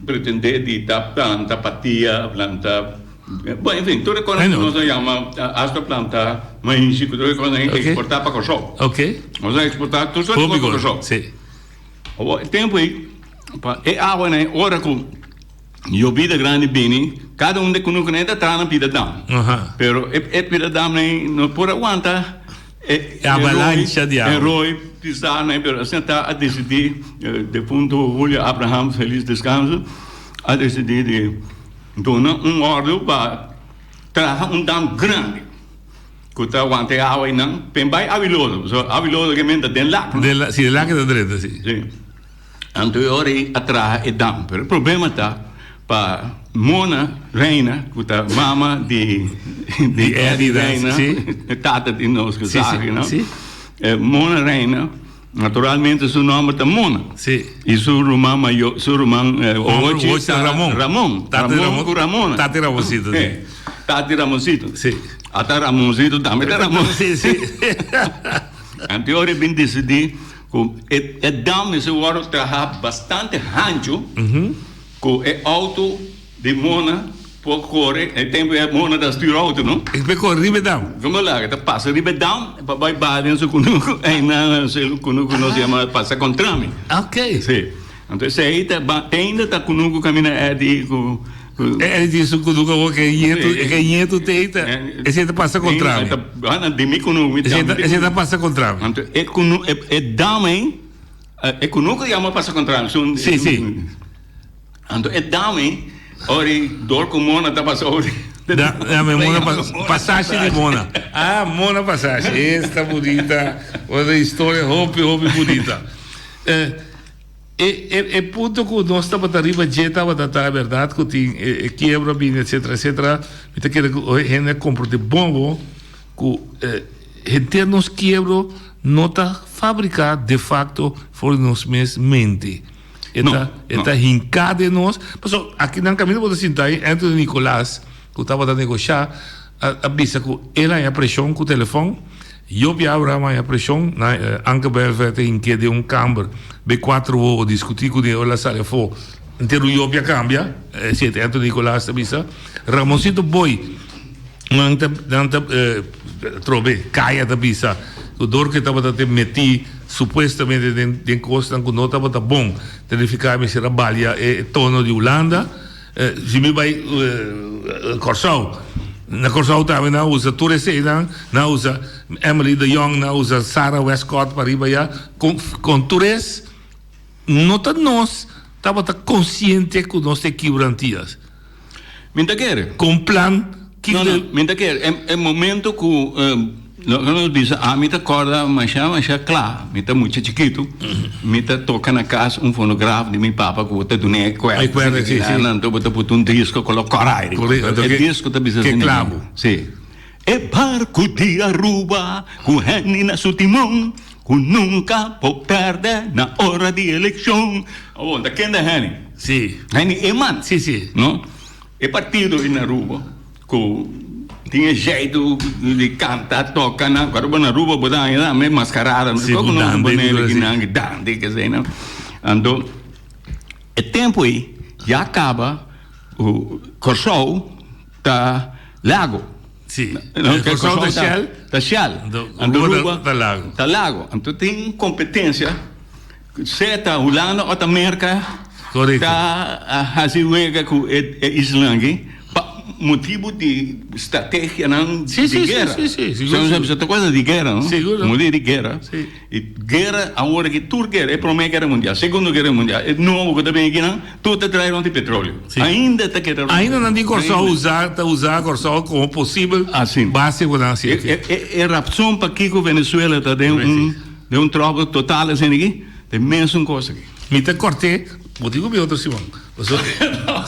pretendé di ta planta patia, planta, bon, en fin, tur e kosnan ku nos a yama asta planta maishi ku tur e kosnan e eksportá pa Kòrsou. Nos a eksportá tur sorti kos pa Kòrsou. Awor e tempu ei pa e awanan ei ora ku. Yobida grandi bini, kada un de kunuku nan ta traha nan pida dam. Pero e e pida dam nan no por a wanta e E avalancha di awa. E roi pisa nan, pero asina ta a desidí defunto Julio Abraham feliz descanso a desidí di duna un ordu pa traha un dam grandi ku ta wanta e awa einan pen bai Awilodo, pasobra Awilodo ke men ta den lak. Den lak, si den lak e ta drenta si. Si. Anto e ora ei a traha e dam. Pero e problema ta pa Mona Reina, ku ta mama di di Eddie Reina, e tata di nos gezahe, no? Mona Reina, naturalmente su nomber ta Mona. I su ruman mayor, su ruman ochi ta Ramon. Ramon. Ramon ku Ramona. Tati Ramoncito, si. Tati Ramoncito. Ata Ramoncito tambe ta Ramon. Anto e ora e bin disidí Ku e e dam mester wòrdu traha bastante hanchu ku e outo di Mona por kore. E tempu e Mona ta stuur outo no. E por kore riba e dam. Komo laga ta pasa riba e dam pa bai baha den su kunuku einan su kunuku nos yama pasa kontra mi. Ok. Si. Anto esei ta ba ainda ta kunuku kaminda Eddy ku. E Eddy tin su kunuku awor ke ñetu ke ñetu tei ta esei ta pasa kontra mi. Ana di mi kunuku mi Esei ta esei ta pasa kontra mi. Anto e kunu e e dam ei e kunuku yama pasa kontra mi sun Si si. Anto e dam ei ora dor ku Mona ta pasa ora Da dame Mona pasashi di Mona. Ah Mona pasashi esta bunita ora historia hopi hopi bunita. E e e punto ku nos tabata riba dje tabata ta e bèrdat ku tin e e kiebro a bini etsetera etsetera mi ta kere ku hende a komprondé bon awor ku henter nos kiebro no ta fabriká de fakto for di nos mes mente e ta e ta hinká den nos pasobra aki nan kaminda bo ta sinta ahi Anthony Nicolaas ku tabata negoshá a bisa ku el haña preshon ku telefòn. Job i Abraham haña preshon. Nan Anke Belver ta hink'é den un kamber be kuater wowo diskutí kuné ora el a sali afó. Entero Job a kambia, esei ta Anthony Nicolaas ta bisa. Ramoncito Boy, nan ta nan ta trobe kaya ta bisa ku dor ku e tabata te metí supuestamente den den kosnan ku no tabata bon ta nifiká mester a balia e tono di Hulanda. Si mi bai Kòrsou, na Kòrsou tambe nan a usa tur eseinan, nan a usa Emily de Jong, nan a usa Sarah Westcott pa riba ya, kon kon tur es no ta nos tabata konsiente ku nos ta e kibra Antias. Mi ta kere. Kon plan No, no, mi ta kere. E momento ku. Loke nos bisa, ami ta kòrda masha masha kla, mi ta mucha chikitu, mi ta toka na kas un fonograf di mi papa ku bo ta dun'é e kuerda. E kuerda, si, si. Anto bo ta put un disko kolo kòrda aire. Korekto. E disko ta bisa Ke asina. klabu. Si. E barku di Aruba ku Henny na su timon, ku nunka por pèrdè na ora di elekshon. Awor, ta kende Henny? Si. Henny Eman. Si, si. No? E partido in Aruba ku tin e jeitu di kanta, toka nan, ku Aruba na Aruba bo ta haña tambe maskarada, Si, ku ku nos dande, Boneiru ku ki nan, dande kesei nan. Anto e tempu ei ya kaba ku Kòrsou ta lago. Si. No, Kòrsou ta Shell. Ta Shell. Anto Aruba ta lago. Ta lago. Anto tin kompetensia. Sea ta Hulanda o ta Merka ta hasi wega ku e isla aki pa motibu di strategianan di guera. Sa ta cosa di guera no? Motibu di guera. I guera awor aki tur guera, e prome guera mundial, segundo guera mundial, e nobo ku ta bini akinan tur ta trae rond di petroleo. Ainda ta keda rond. Ainda nan di Kòrsou usa ta usa Kòrsou komo posibel base ku nan hasi aki. E rason pakiko Venezuela ta den un. Den un trouble total asina aki, ta e mesun kos aki. Mi ta kort'é, bo tin ku mi otro siman. Paso,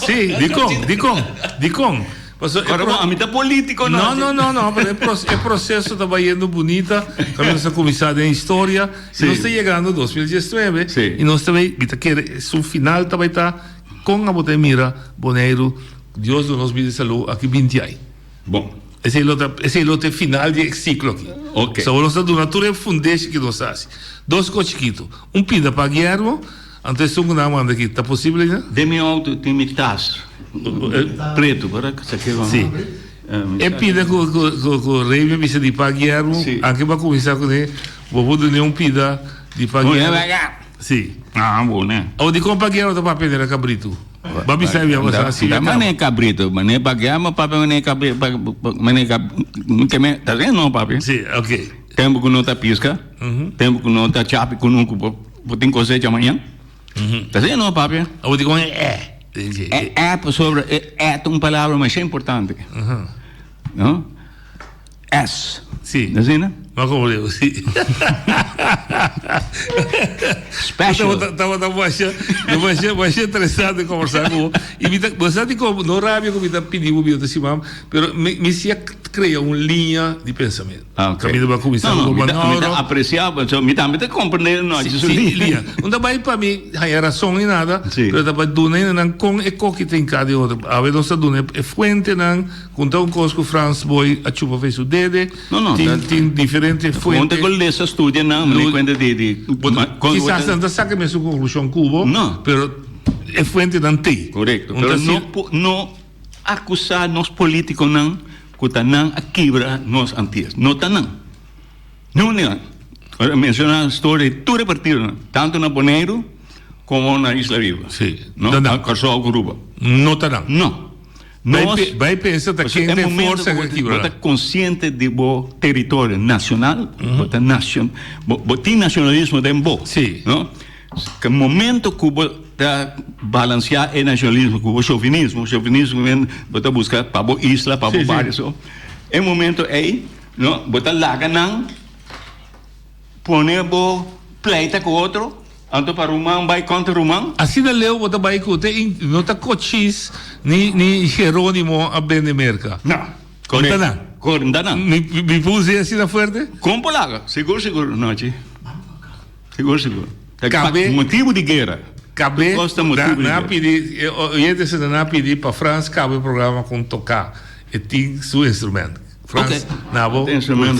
sí, dikon, dikon, dikon? Paso e Ora bo, ami ta politico no. No, no, no, no, pero e pro, e proceso ta bayendo bunita, kaminda nos a kuminsá den historia, i nos ta yegando 2019, i nos ta bay, mi ta kere su final ta bay ta kon abo ta mira Boneiru, Dios duna nos bida i salú aki binti ai. Bon. Esei lo ta, esei lo ta e final di e siklo aki. Ok. So nos ta duna tur e fundeshi ki nos hasi. Dos kos chikitu. Un pinda pa Guillermo, anto esun ku nan a manda aki. Ta posibel ainda? Den mi auto tin mi tas pretu, por sa ke Si. E pinda ku ku ku ku Rey mi a bisa di pa Guillermo, anke bo a kuminsá kuné, bo por dun'é un pinda di pa Guillermo. Si. Ah, bon, ne. Awor dikon pa Guillermo ta papia nera kabritu? Ba bisa mi abo sa si Ta mane cabrito, mane pa ma papia mane cabrito, mane cab ke me ta ren no papia. Si, ok. Tempo ku no ta pisca, tempo ku no ta chapi ku no ku bo tin cosecha mañan. Ta ren no papia. Abo di kon e e. E e pasobra e e ta un palabra masha importante. No? S. Sí. Asina? Ma como digo, sí. Special. Tabata masha, masha, masha interesante conversa cu bo. Y mi ta, bo sa di como, no rabia cu mi ta pidi bo mi ta simam, pero mi, mi si a crea un liña di pensamento. Ah, ok. Caminda bo a cuminsa No, no, cu mi ta, mi ta Mauro. aprecia, so, mi tambe ta comprende no, Sí, su sí, liña. liña. No ta bay pa mi haya razon ni nada, Sí. pero ta pa duna nan con e coki ta hinca den otro. Awe nos ta duna e fuentenan. Conta un cos cu Frans Boy a chupa fe su dede. No, no, Tin, ta- tin diferente fuente. Conta cu lesa studia nan, Lu- mi cuenta di, di, Bo ta- ma- con- Kisas nan ta saca mesun conclusion cu bo, No. pero e fuentenan t'ey. Correcto. Un Pero ta si- no, po- no acusa nos politiconan cu ta nan a kibra nos Antillas. No ta nan. No ni nan. Ora menciona storia di tur e partidonan, tanto na Boneiru como na Isla Viva. Sí. No? Ta nan. Kòrsou cu Aruba. No ta nan. No. Bai Nos, pe- bai pensa ta ken e ta e momento forsa ku ku bo kibra. Bo ta konsiente di bo teritorio nacional, bo ta nacion, bo, bo tin nacionalismo den bo. Sí. No? Ke momento ku bo ta balanseá e nacionalismo ku bo chauvinismo, chauvinismo men bo ta buska pa bo isla, pa bo Sí, sí. bario so. E momento ei, no, bo ta laga nan Pone bo pleita ku otro, anto pa ruman bai kontra ruman. Asina leu bo ta bai ku te in no ta Cochise ni ni Geronimo a bende Merka. No. Konta nan. Konta nan. Mi mi por usa asina fuerte? Kon por laga. Sigur sigur nochi. Sigur sigur. Kabe. Motibu di guera. Kabe. Kos ta motibu di Nan a guera. pidi e oyentes nan a pidi pa Frans kabe programa kon toka e tin su instrument. Frans na bo instrument.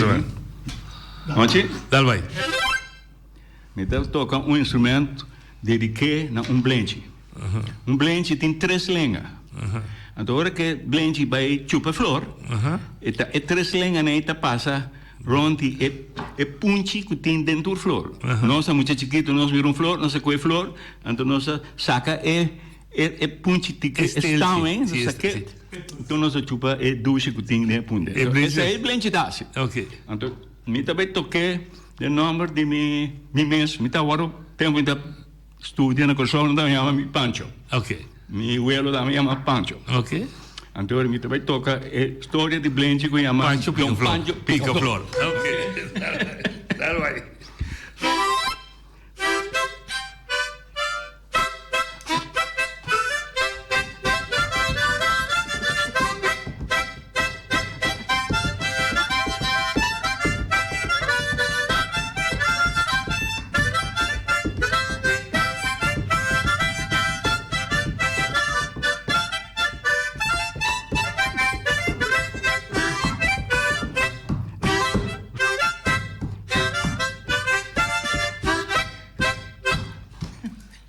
Nochi. Dal bai. Mi ta toca un instrumento dediqué na un blenchi. Un blenchi tin tres lenga. Anto ora ke blenchi bai chupa flor, e ta e tres lenganan ei ta pasa rond di e e punchi ku tin den tur flor. Nos a mucha chikitu nos mira un flor, nos a kohe flor, anto nos a saka e E e punchi tiki E e stelchi. stam eh, Sí, nos sa ke. sí. Anto nos a chupa e dushi ku tin den e punta. E blenchi. Esei e blenchi ta hasi. Ok. Anto mi ta bai tok'é den nòmber di mi mi mes. Mi ta wòrdu tempu mi ta studia na Kòrsou nan ta yama mi Pancho. Ok. Mi welo ta yama Pancho. Ok. Anto mi ta bai toka e storia di blenchi ku yama Pancho Picaflor. Pancho Picaflor. Ok. Dal bai.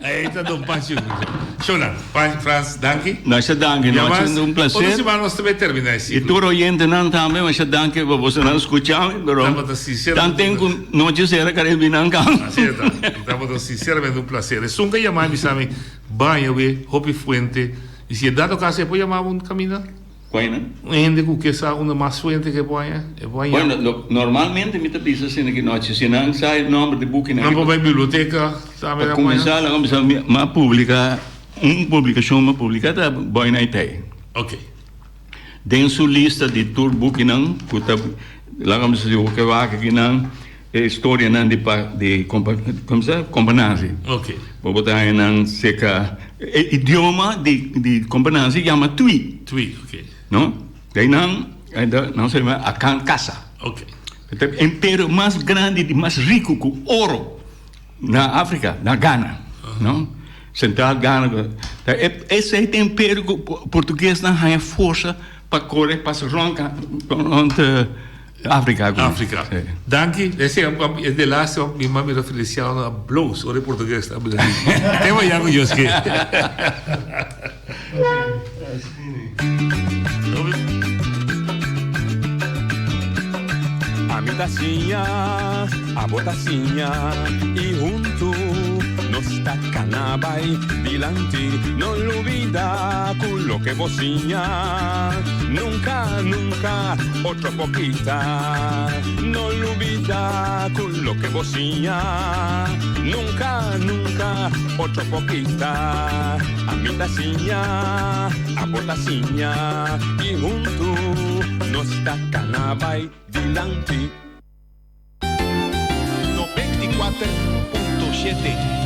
Ahí ta Don Pancho. Shona, Pan, Frans, danki. Masha danki, no, Jamas, un placer. Otro semana nos tambe termina e Y ciclo. tur oyentenan tambe, masha danki pa bosonan scucha mi, pero Tabata sinceramente tanten cu nochi cera Caribinan kan. Así ta. Tabata sinceramente un placer. Esun ka yama mi sa mi baña we hopi fuente. Y si e dado caso e por yama un camina? Cuena? Un hende cu ke sa unda mas fuente ke por haña, e por haña. Bueno, lo, normalmente mi ta bisa asina ki nochi, si nan sa e nomber di bukinan. Nan por bay biblioteca tambe Pa nan por haña. cuminsa, laga bisa mi a publica, un publicacion mi a publica ta Boy Night Tey. Ok. Den su lista di tur bukinan cu ta, laga bisa si bo ke wak akinan, e historianan di pa di compa como se Compa Nancy. Ok. Bo bo ta haña nan cerca e idioma di di Compa Nancy yama Twi. Twi, ok. No? Dei nan nan sa yama Akan Kasa. Ok. E imperio mas grandi di mas rico cu oro na Africa, na Ghana, no? Central Ghana. Ta e esei ta imperio cu Portuguesnan haña forsa pa core pas rond rond Africa. Africa. Danki. Ese e de laatste want mi mami ta Feliciano a bloos ora e portugues ta habla así. Te mañana cu Dios ke. Ami ta siña, abo ta siña y huntu nos ta cana bay dilanti. No lubida cu loke bo siña nunca, nunca otro por kita. No lubida cu loke bo siña nunca, nunca otro por kita. Ami ta siña, abo ta siña y huntu nos ta cana bay dilanti. 94.7.